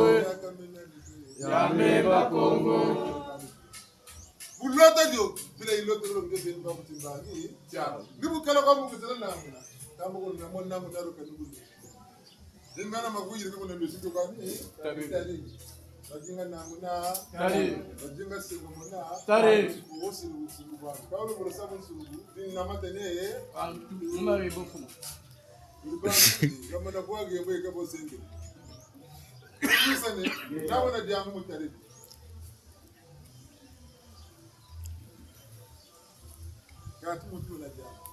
Yambe Bakongo. Bulota dio, bila ilota dio, nge beni ba kutimbangi. Ni bukala kwa mukutela na muna. Tambo ko na mona na muna ro kani bulu. Ni mana makuyiri ko na miziki kwa ni. Tari. Tari. Bajinga na muna. Tari. Bajinga sebo muna. Tari. Wosi lusi kwa. Kwa lo bolo sabu nsugu. Ni na matene. Antu, muna rebo funa. Kama na kwa gembo eka bo senge. Sane, na wana diangu mutari. Kati mutu na diangu.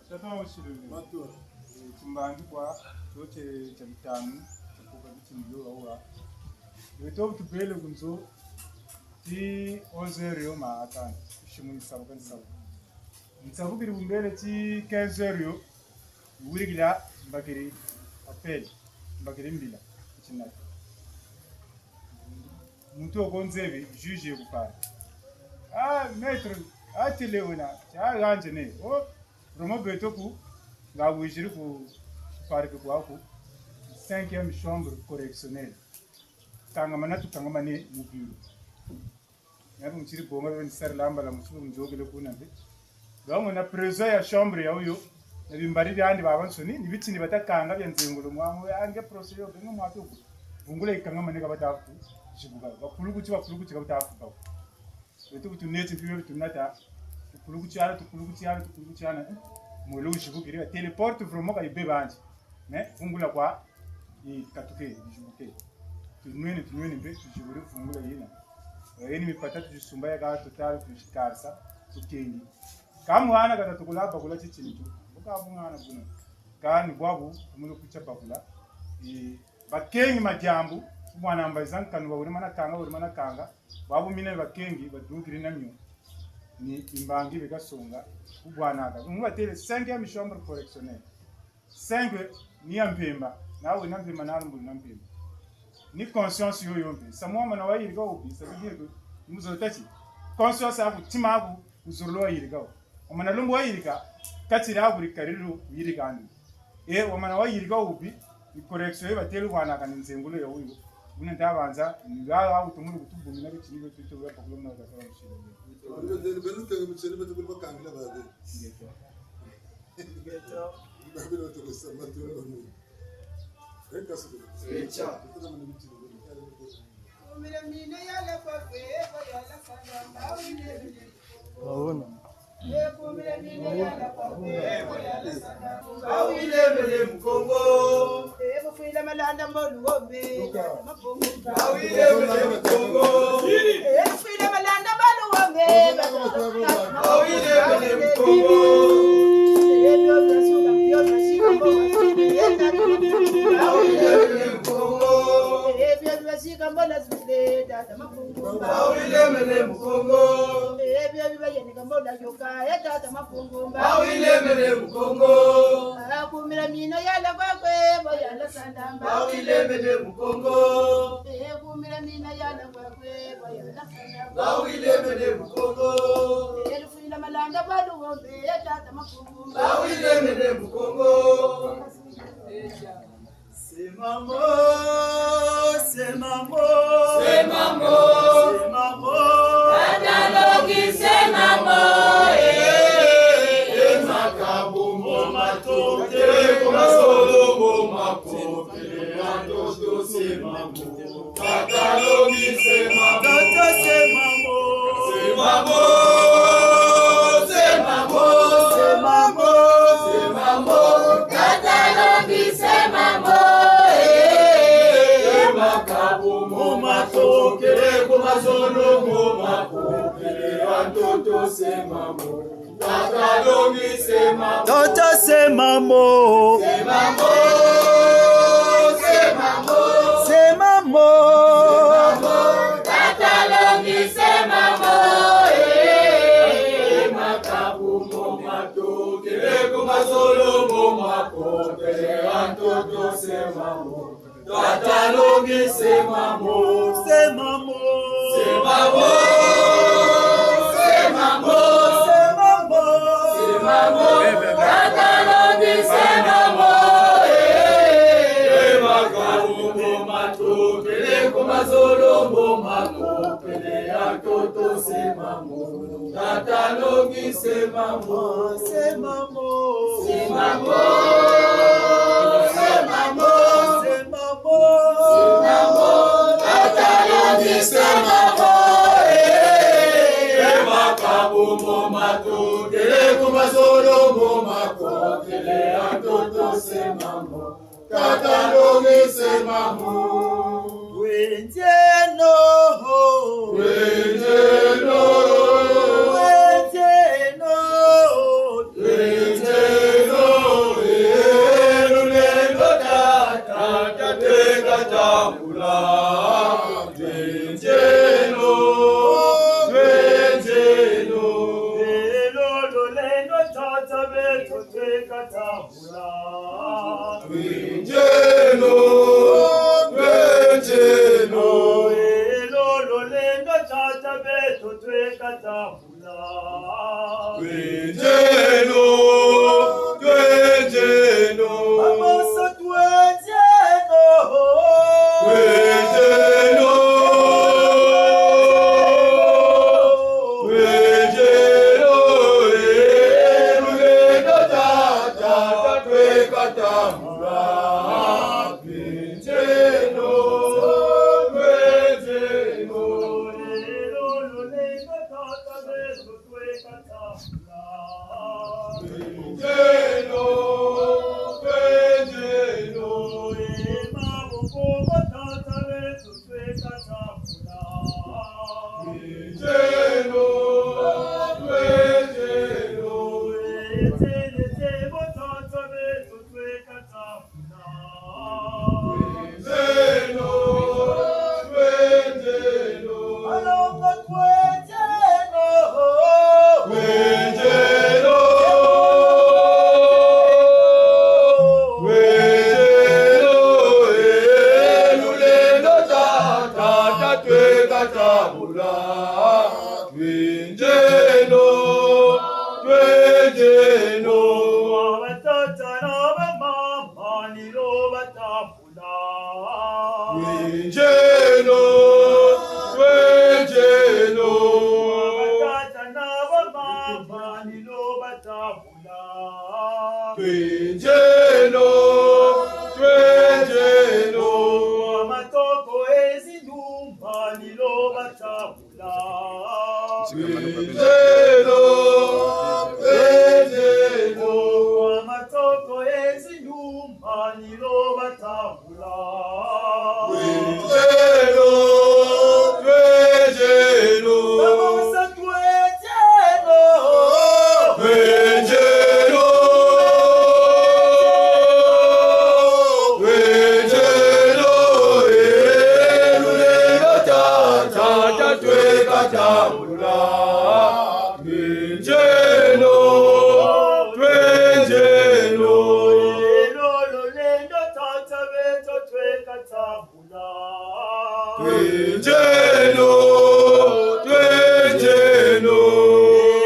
Tata wa usilulu. Matora. Eh, timbangi kwa, toche cha bitanu, cha kuka biti mbiyo wa wa. Weto tubele ku nzo, ti onze heures yo ma atanu, kusimu ni sabuka ni sabuka. Nsabukiri bumbele ti quinze heures yo, wirikila mbakiri appel, mbakiri mbila, ku tinati. Muntu wo ko nzebi, juge ye ku parc. Ah, maître, ah, tele wena, ah, ganje ne. Oh, vraiment beto ku, nga wiziri ku parc kwaku, cinquième chambre correctionnelle. Kangamana tukangamane mu bureau. Nani nsiri bonga beni sari lamba la musu nzokele kuna mpe. Donc, na président ya chambre ya wuyo, na bimbari biandi babansoni, ni bitini batakanga bia nzengolo mwamu, ya nge procès yo, benga mwatu ku. Vungula yikangamane ka bata ku, zibuka. Bakulukuti, bakulukuti ka bata ku bako. Beto bu tuneti mpe beto tunata, tukulukuti ana, tukulukuti ana, tukulukuti ana, eh. Mwelo wuzibukiri, téléporte vraiment ka yibe banzi. Mais vungula kwa, eh, katuke, yizibuke. Tunwene, tunwene mpe, tuziburi vungula yina. Eh, yini mipata tuzisumba ya ka total, tuzikarisa, tukengi. Ka mwana kata tukula bakula titini tu. Buka bu mwana buna. Kani bwabu, kumulu kutia bakula. Eh, bakengi madiambu, mwana mbazi za nkanu, wuri mana kanga, wuri mana kanga. Bwabu mina bakengi, badukiri na mio. Ni imbangi beka songa, kubwanaka. Mu batêle cinquième chambre correctionnelle. Cinq ni ya mpemba. Na wena mpemba, na lumbulu na mpemba. Ni conscience yo yo mpe. Samu wamana wayirika wubi, ça veut dire que, muzo tati. Conscience yaku, tima aku, kuzurulu wayirika wo. Wamana lumbu wayirika, kati dia kuri karilu yirika andi. E, wamana wayirika wubi, ni correction yo batêle bwanaka ni nzengolo ya wuyo. Buna ntabanza, ni gaga wutumulu kutubumina bitini bia tuto ya pakulo muna kasala musila. Beno tele, beno tele, beno tele, beno tele, bakangila babe. Ngeto. Ngeto. Babe, beno tele, sa, matolo, beno. Reka sukulu. Echa. Beno tele, beno bitini, beno tele, beno tele. Kumira mina yala kwa kwe, kwa yala sana, mbawi ne. Wawona. Bawilemele Mukongo. Bafwila malanda mbolu wombe. Bawilemele Mukongo. Bafwila malanda mbolu wombe. Bawilemele Mukongo. Bawilemele Mukongo. Bawilemele Mukongo. Ebio bibayenika mbo na yoka, e tata Mapungu mba. Bawilemele Mukongo. Akumira mina yala kwakwe, bo yala sanda mba. Bawilemele Mukongo. E kumira mina yala kwakwe, bo yala sanda mba. Bawilemele Mukongo. E lufwila malanda balu wombe, e tata Mapungu mba. Bawilemele Mukongo. Maman, c'est maman. C'est maman. C'est maman. Tata Longi, c'est maman. Eh, eh, makabu mo mato, tele ko masolo mo mako, tele antoto, c'est maman. Tata Longi, c'est maman. Tata, c'est maman. C'est maman. C'est maman. C'est maman. C'est maman. Tata Longi, c'est maman. Eh, eh, makabu mo mato, kele ko mazolo mo mako, kele antoto, c'est maman. Tata Longi, c'est maman. Tata, c'est maman. C'est maman. C'est maman. C'est maman. Tata Longi, c'est maman. Eh, makabu mo mato, kele ko mazolo mo mako, kele antoto, c'est maman. Tata Longi, c'est maman. C'est maman. C'est maman. C'est maman. C'est maman. C'est maman. Tata Longi, c'est maman. Eh, eh, makabu mo mato, kele ko mazolo mo mako, kele antoto, c'est maman. Tata Longi, c'est maman. C'est maman. C'est maman. C'est maman. C'est maman. C'est maman. Tata Longi, c'est maman. Eh, eh, makabu mo mato, kele ko mazolo mo mako, kele antoto, c'est maman. Tata Longi, c'est maman. Wenze no. Wenze no. Wenze no. Wenze no. Eh, lulendo tata, tata tweka tambula. Wenze no. Wenze no. Eh, lo lulendo tata beto tweka tambula. Twendeno, twendeno. Eh, lo lulendo tata beto tweka tambula. Twendeno, twendeno. Maman, twendeno. Twendeno. Twendeno, eh, lulendo tata, tata tweka tambula. Twendeno, twendeno. Lulendo tata beto tweka tambula. Twendeno, twendeno. Eh, maboko ma tata beto tweka tambula. Twendeno, twendeno. Eh, tete, tete, bo tata beto tweka tambula. Twendeno, twendeno. Alongo twendeno. Twendeno. Twendeno, eh, lulendo tata, tata tweka tambula. Twendeno, twendeno. Batata na bamama, ni lo batambula. Twendeno, twendeno. Batata na bamama, ni lo batambula. Twendeno, twendeno. Matoko ezi ndumba, ni lo batambula. Twendeno, twendeno. Matoko ezi ndumba, ni lo batambula. Twendeno, twendeno. Babosa twendeno. Twendeno. Twendeno, eh, lulendo tata, tata tweka tambula. Twendeno, twendeno. Eh, lo lulendo tata beto tweka tambula. Twendeno, twendeno.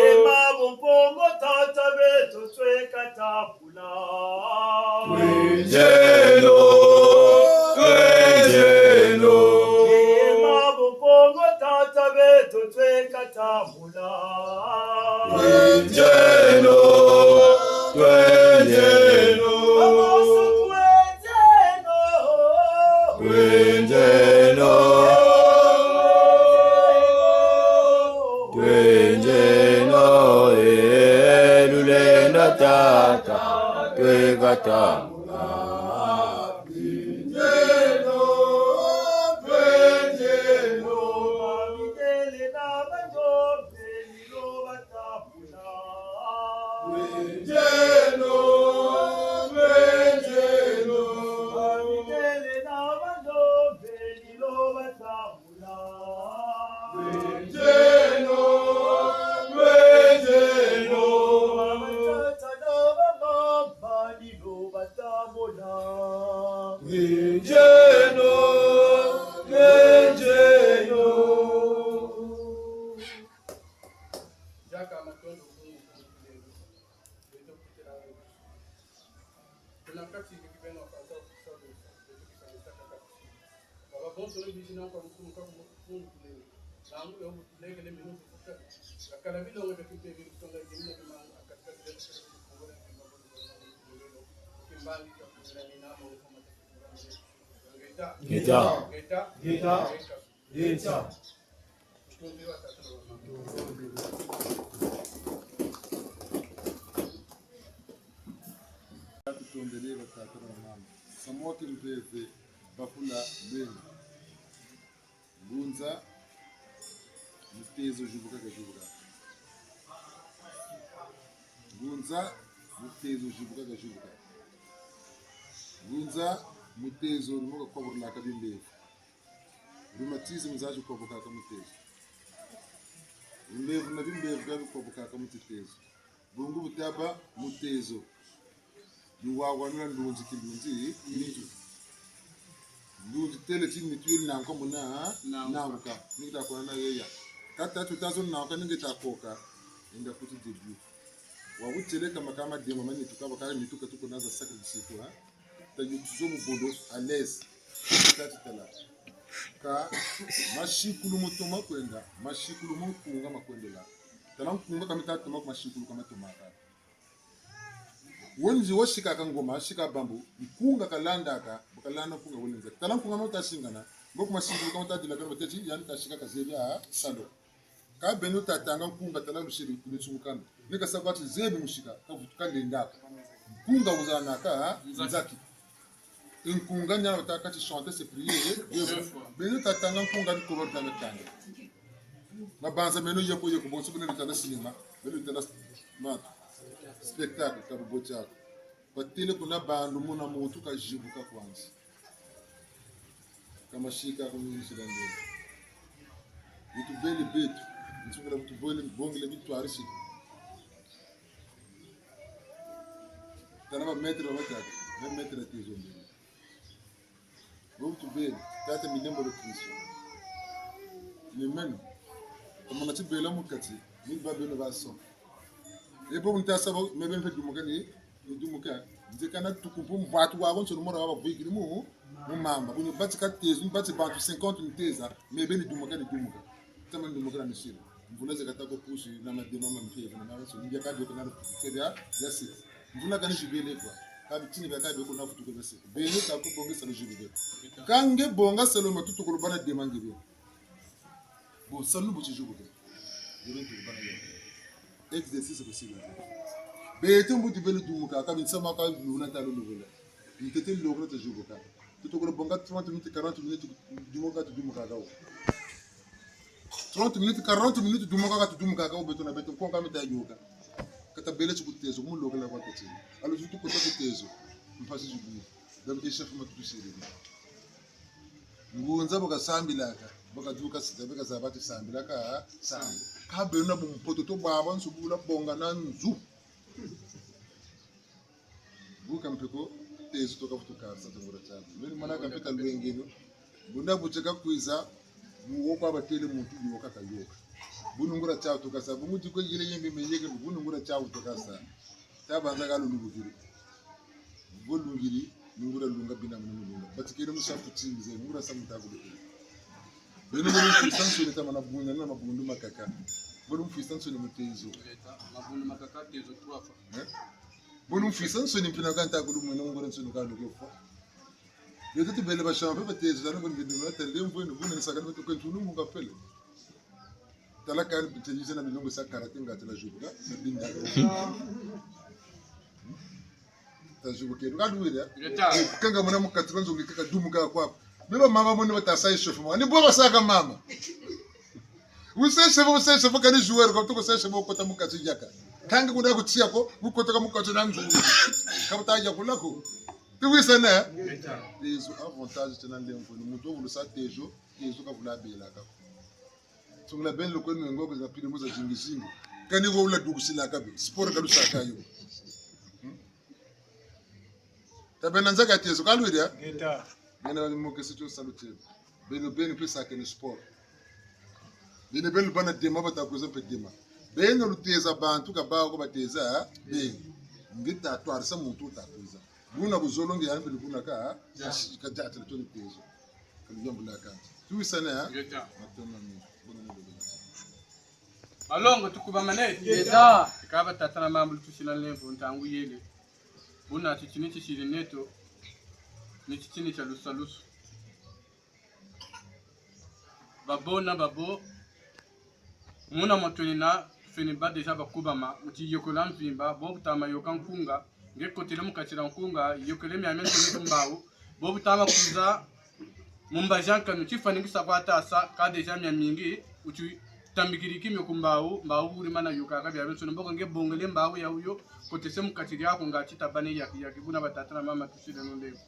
Eh, maboko ma tata beto tweka tambula. Twendeno, Kwenjeno, kwenjeno, kwenjeno, kwenjeno, eh, lulendo tata, tweka tambula. Kwenjeno, kwenjeno, bamindele na bandombe, ni lo batambula. Kwenjeno, kwenjeno, bamindele na bandombe, ni lo batambula. Kwenjeno, kwenjeno, batata na bamama, ni lo batambula. Kwenjeno, kwenjeno. Diaka matondo, Mpungu Mpungu Tulendo. Beto kutela. Kuna kati ni kibeno kwa sa, sa, sa, sa, sa, sa, sa, sa, sa. Baba bonso ni bizi na kwa mfumu, kwa mfumu, mfumu, mfumu. Na ngu yo mutulekele minu kufuta. Akala bilongo bia kimpeve kusonga yimina bimangu, akati kati bia kufuta, kufuta, kufuta, kufuta, kufuta, kimbangi, kufuta, ni na mo, kufuta, kufuta, kufuta. Ngeta. Ngeta. Ngeta. Ngeta. Ngeta. Tutondele batata na bamama. Samu wa kimpeve bakula beni. Ngunza, mutezo zibuka kazibuka. Ngunza, mutezo zibuka kazibuka. Ngunza, mutezo ni mo kakwabulaka bimbevo. Rhumatisme zazi kwabukaka mutezo. Bimbevo na bimbevo bia bikwabukaka mu titezo. Bungu butaba mutezo. Ni wa wanula ndunzi ki ndunzi, nitu. Ndunzi têle ti nitu yeri nanguka muna, nanguka. Nanguka. Ni kita kwana na yeya. Kata tuta zo nanguka ni ngeta koka. Enda kuti début. Wa kutieleka makama dema ma nitu kaba kala nitu ka tuko na za sacré du secours, hein. Ta yukuzo mu bondo, à l'aise. Tati tala. Ka masikulu mu toma kwenda, masikulu mu nkunga makwendela. Tala nkunga ka mita toma ku masikulu ka matoma ka. Wenzi wa sikaka ngoma, sika bambu, nkunga kalandaka, bu kalanda nkunga wele nzaki. Tala nkunga mata singana, mbo ku masikulu ka mata dila ka mata ti, yandi ka sika kazebi a salo. Ka beno tatanga nkunga tala lusiri kuni tsungukana. Ni kasa kwa ti zebi musika, ka vutu kalendaka. Nkunga wuzanaka, nzaki. Nkunga ni a watâka ti chanter, c'est prier, deux fois. Beno tatanga nkunga ni koba tala tanga. Mabanza meno yeko yeko bonso beno tala cinéma, beno tala ma spectacle, ka bubotiako. Batêle kuna bandu muna muntu kazibuka kwanza. Ka masika ko mu nsi dia ngolo. Butubele beto, nsukula butubele bongele bitwarisi. Tala ba maître ba batatu, ba maître ya tezo mbele. Butubele, tata milembo lo Kristo. Ni meno, kamana tibela mu kati, ni babeno baso. E bo nta sabo, me be mpe dumuka ni, ni dumuka. Nze kana tukumpu mbwatu wa bonso mora wa bavwikiri mu, mu mamba. Kuni bati ka tezo, bati bantu cinquante nteza, me be ni dumuka, ni dumuka. Tama ni dumuka na misiri. Mvula ze kata ko pusi na madema ma mpeve, na maso, ni bia ka beko na bia, bia si. Mvula kani zibele kwa. Ka bitini bia ka beko na vutu ko bia si. Bele ta ko bonga salu zibele. Ka nge bonga salu ma tutu ko lubana dema nge bia. Bon, salu bu ti zibele. Nge bia tutu bana yo. Exercice possible. Beto mbuti bele dumuka, ka binsa ma ka luna ta lulubela. Ntete lokolo ta zibele. Tutokolo bonga trente minutes, quarante minutes, dumuka, tudumuka kawo. Trente minutes, quarante minutes, dumuka, tudumuka kawo, beto na beto, nkonka mita yoka. Kata bele ti ku tezo, kumulokela kwa kati. Alors, tutu kota ku tezo, mpasi zibele. Donc, échauffement tutu siri. Ngunza bu kasambilaka, bu kaduka sita, bu kazaba ti sambilaka, sambi. Ka beno na bumpototo bwabansoni bula bonga na nzu. Bu kampe ko, tezo toka vutu karisa tungura tiaku. Meni mana kampe ka lwengeno. Buna bu tieka kwiza, bu wo kwa batêle muntu yoka kayoka. Bunu ngura tiaku tukasa, bu muti kwe yile yembe meyeke, bunu ngura tiaku tukasa. Tabanza ka lulubukiri. Vo lungiri, ni ngura lunga bina muna mulunga. Batikele mu safu tingize, ngura samu taku lukiri. Beno beno, sanso ni tamana bunda, na mabundu makaka. Bulu mfwisa nsoni mu tezo. Leta, mabundu makaka tezo trois fois. Eh? Bulu mfwisa nsoni mpina kanta kulu mwene ngore nsoni ka luke fwa. Leta tubele ba champion ba tezo, zana bulu bindu na tele mvwenu, buna nsaka ni batuke ntunu mu kapele. Tala kani bitezo na milongo sa karaté nga tala jubuka, sa binda. Tazibukiri. Ka luwiri, eh? Leta. Kanga muna mu kati, banzo ngi kaka dumuka kwa. Beba mama mone bata sa échauffement. Ni bo basaka mama. Wusa échauffement, wusa échauffement, kani joueur ko, tuko sa échauffement kota mu kati diaka. Kanga kuna kutiya ko, wukota ka mu kati na nzo. Ka bata yakula ko. Tuwisane, eh? Leta. Izo avantage tena lemvo, ni muntu wulu sa tezo, tezo ka vula bela ka. Songela beno lukwe nwengo kwe za pili mu za zingi zingi. Kani wo wula dukusilaka be. Sport ka lusaka yo. Hmm? Tabeno nzaka tezo, ka luwiri, eh? Ngeta. Beno bani mokesi tio salu tie. Beno beno mpe sakeni sport. Beno beno bana dema bata kwiza mpe dema. Beno luteza bantu ka bawu ko bateza, eh? Beno. Nge ta twarisa muntu wuta kwiza. Buna buzolo nge yambi lubuna ka, eh? Ya. Ka diatela tio ni tezo. Ka luyambula ka. Tuwisane, eh? Ngeta. Matondo mingi. Buna ni lubuna. Balongo tukubamane. Ngeta. Ka batata na mama lutusila lemvo ntangu yele. Buna titini tisiri neto, ni titini tia lusalusu. Babo na babo, muna mwa twenina, tufweni bâ déjà bakubama, mu tiyokola mvimba, bo bu tama yoka nkunga, nge kotele mu kati dia nkunga, yokele miamiansoni ku mbawu, bo bu tama kwiza, mu mbazi a nkanu, tifwanikisa kwa tasa, ka déjà miamingi, wuti tambikiri kimio ku mbawu, mbawu wuri mana yokaka biabiansoni, mboko nge bongele mbawu ya wuyo, kotese mu kati diaku nga ti tabane yaki yaki, buna batata na mama tusileno lemvo.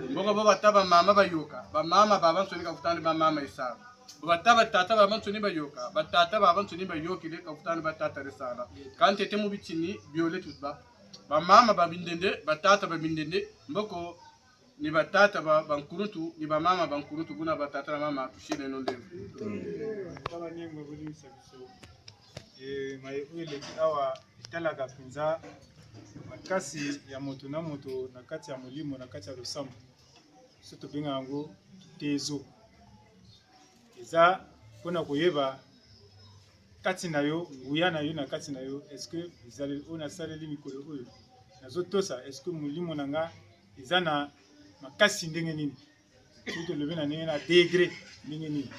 Mboko bo bata bamama bayoka, bamama babansoni ka kufweti bâ mama yisala. Bo bata batata babansoni bayoka, batata babansoni bayokele ka kufweti bâ tata yisala. Ka ntete mu bitini biole tuba. Bamama ba bindende, batata ba bindende, mboko ni batata ba, bankuluntu, ni bamama bankuluntu, buna batata na mama, tusileno lemvo. Tala nengwa bolimbisa biso. Eh, maye oyo eleki awa etalaka mpenza makasi ya moto na moto na kati ya molimo, na kati ya losambo. Biso tobengaka yango kitezo. Eza mpo na koyeba kati na yo, nguya na yo na kati na yo, est-ce que bizaleli oyo nasaleli mikolo oyo, nazotosa, est-ce que molimo na nga eza na makasi ndenge nini? Soki tolobi na ndenge na degré ndenge nini,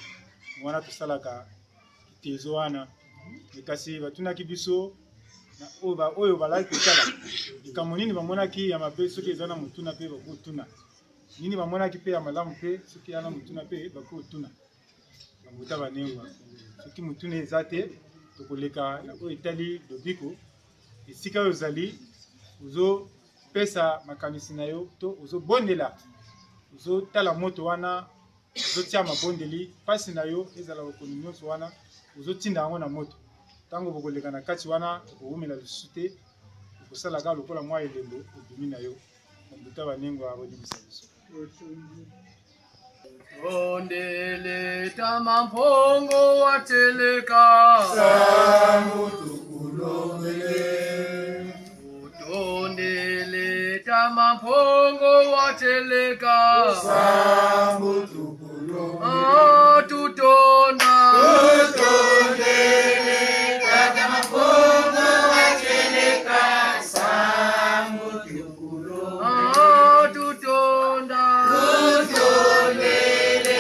wana tosalaka kitezo wana. Mais kasi batunaki biso na oyo ba-, oyo balaki kotala, likambo nini bamonaki ya mabe, soki eza na motuna mpe bakotuna. Nini bamonaki mpe ya malamu mpe, soki eza na motuna mpe bakotuna. Bambuta banengwa, soki motuna eza te, tokoleka na oyo etali lobiko. Esika oyo ozali, ozopesa makanisi na yo to ozobondela, ozotala moto wana, ozotia mabondeli, mpasi na yo ezala bokono nyonso wana, ozotinda yango na moto. Ntango bokoleka na kati wana, okowumela lisusu te, okosala kaka lokola mwa elembo, obimi na yo. Bambuta banengwa, bolimbisa biso. Tondele Tata Mampungu watieleka. Sambu tukulombele. Tondele Tata Mampungu watieleka. Sambu tukulombele. Ah, tutonda. Tutondele Tata Mampungu watieleka. Sambu tukulombele. Ah, tutonda. Tutondele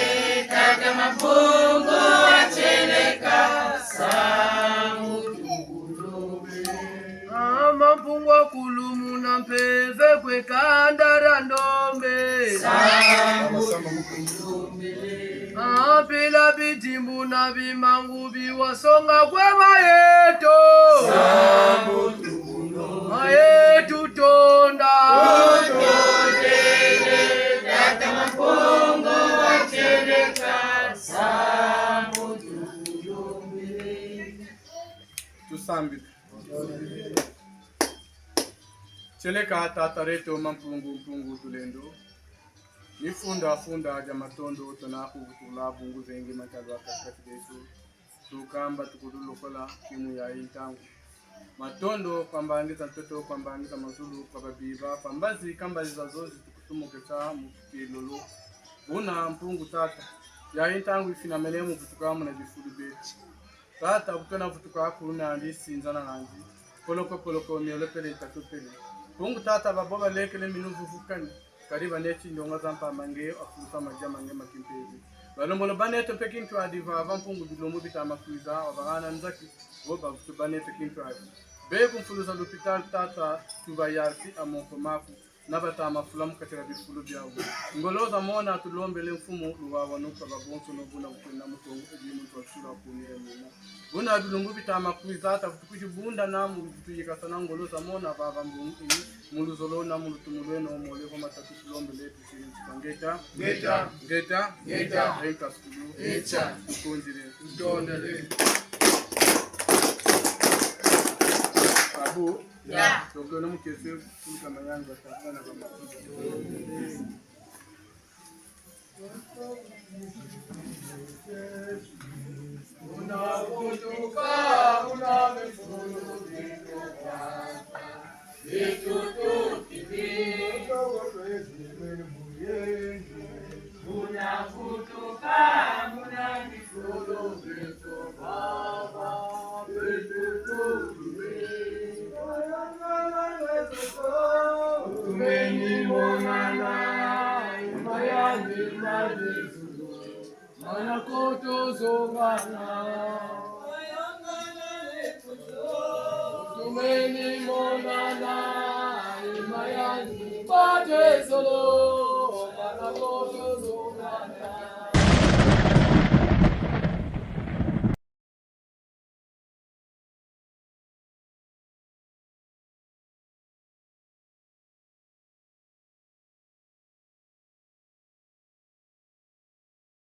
Tata Mampungu watieleka. Sambu tukulombele. Ah, Mampungu wakulumuna mpeve kwe kanda dia ndombe. Sambu tukulombele. Ah, mpila bidimbu na bimangu biwasonga kwe mayeto. Sambu tukulombele. Mayeto tonda. Tutondele Tata Mampungu watieleka. Sambu tukulombele. Tusambila. Tieleka Tata dieto Mampungu, Mpungu Tulendo. Ni funda, funda dia matondo tuna kuvutula bungu zengi matalu a kati-kati dieto. Tukamba tukulu lokola kimu ya yi ntangu. Matondo kwa mbangi za ntoto, kwa mbangi za mazulu, kwa babiba, kwa mbazi, ka mbazi zazo zi tukutumukesa mu kilolo. Buna Mpungu Tata, ya yi ntangu yifinamene mu vutuka muna bifulu bieto. Tata, bu twena vutuka kulu nandi, sinza na nandi. Poloko, poloko, miole pele, tatu pele. Mpungu tata, babo balekele minu vuvu kani. Kadi baneti ndonga za mpamba nge, wafulusa madia ma nge ma kimpeve. Balembolo baneti mpe kintwadi vava Mpungu bilumbu bita ma kwiza, wabahana nzaki, bo bavutu baneti kintwadi. Bebu mfulusa lupitalu tata, tubayarisi ha moko maku, na bata ma fula mu kati dia bifulu biawu. Ngolo za mona tulombele Mfumu, luwawanuka babonsono buna bu twena mu Kongo, edi muntu wa kusula kumile mina. Buna bilumbu bita ma kwiza, tavutu kudibunda na mu vutu yikasa na ngolo za mona vava mbungu ini, mu luzolo na mu lutumu lweno, mole vo matatu tulombele, tusiri ntika. Ngeta. Ngeta. Ngeta. Ngeta. E nkasukulu. Ngeta. Tukonzile. Tutondele. Abu. Ya. Tokeno mukese, kuluka mayanga, tata na bamama. Tumeni monana, imayani madisu. Mana koto zongana. Tumeni monana, imayani badezolo. Mana koto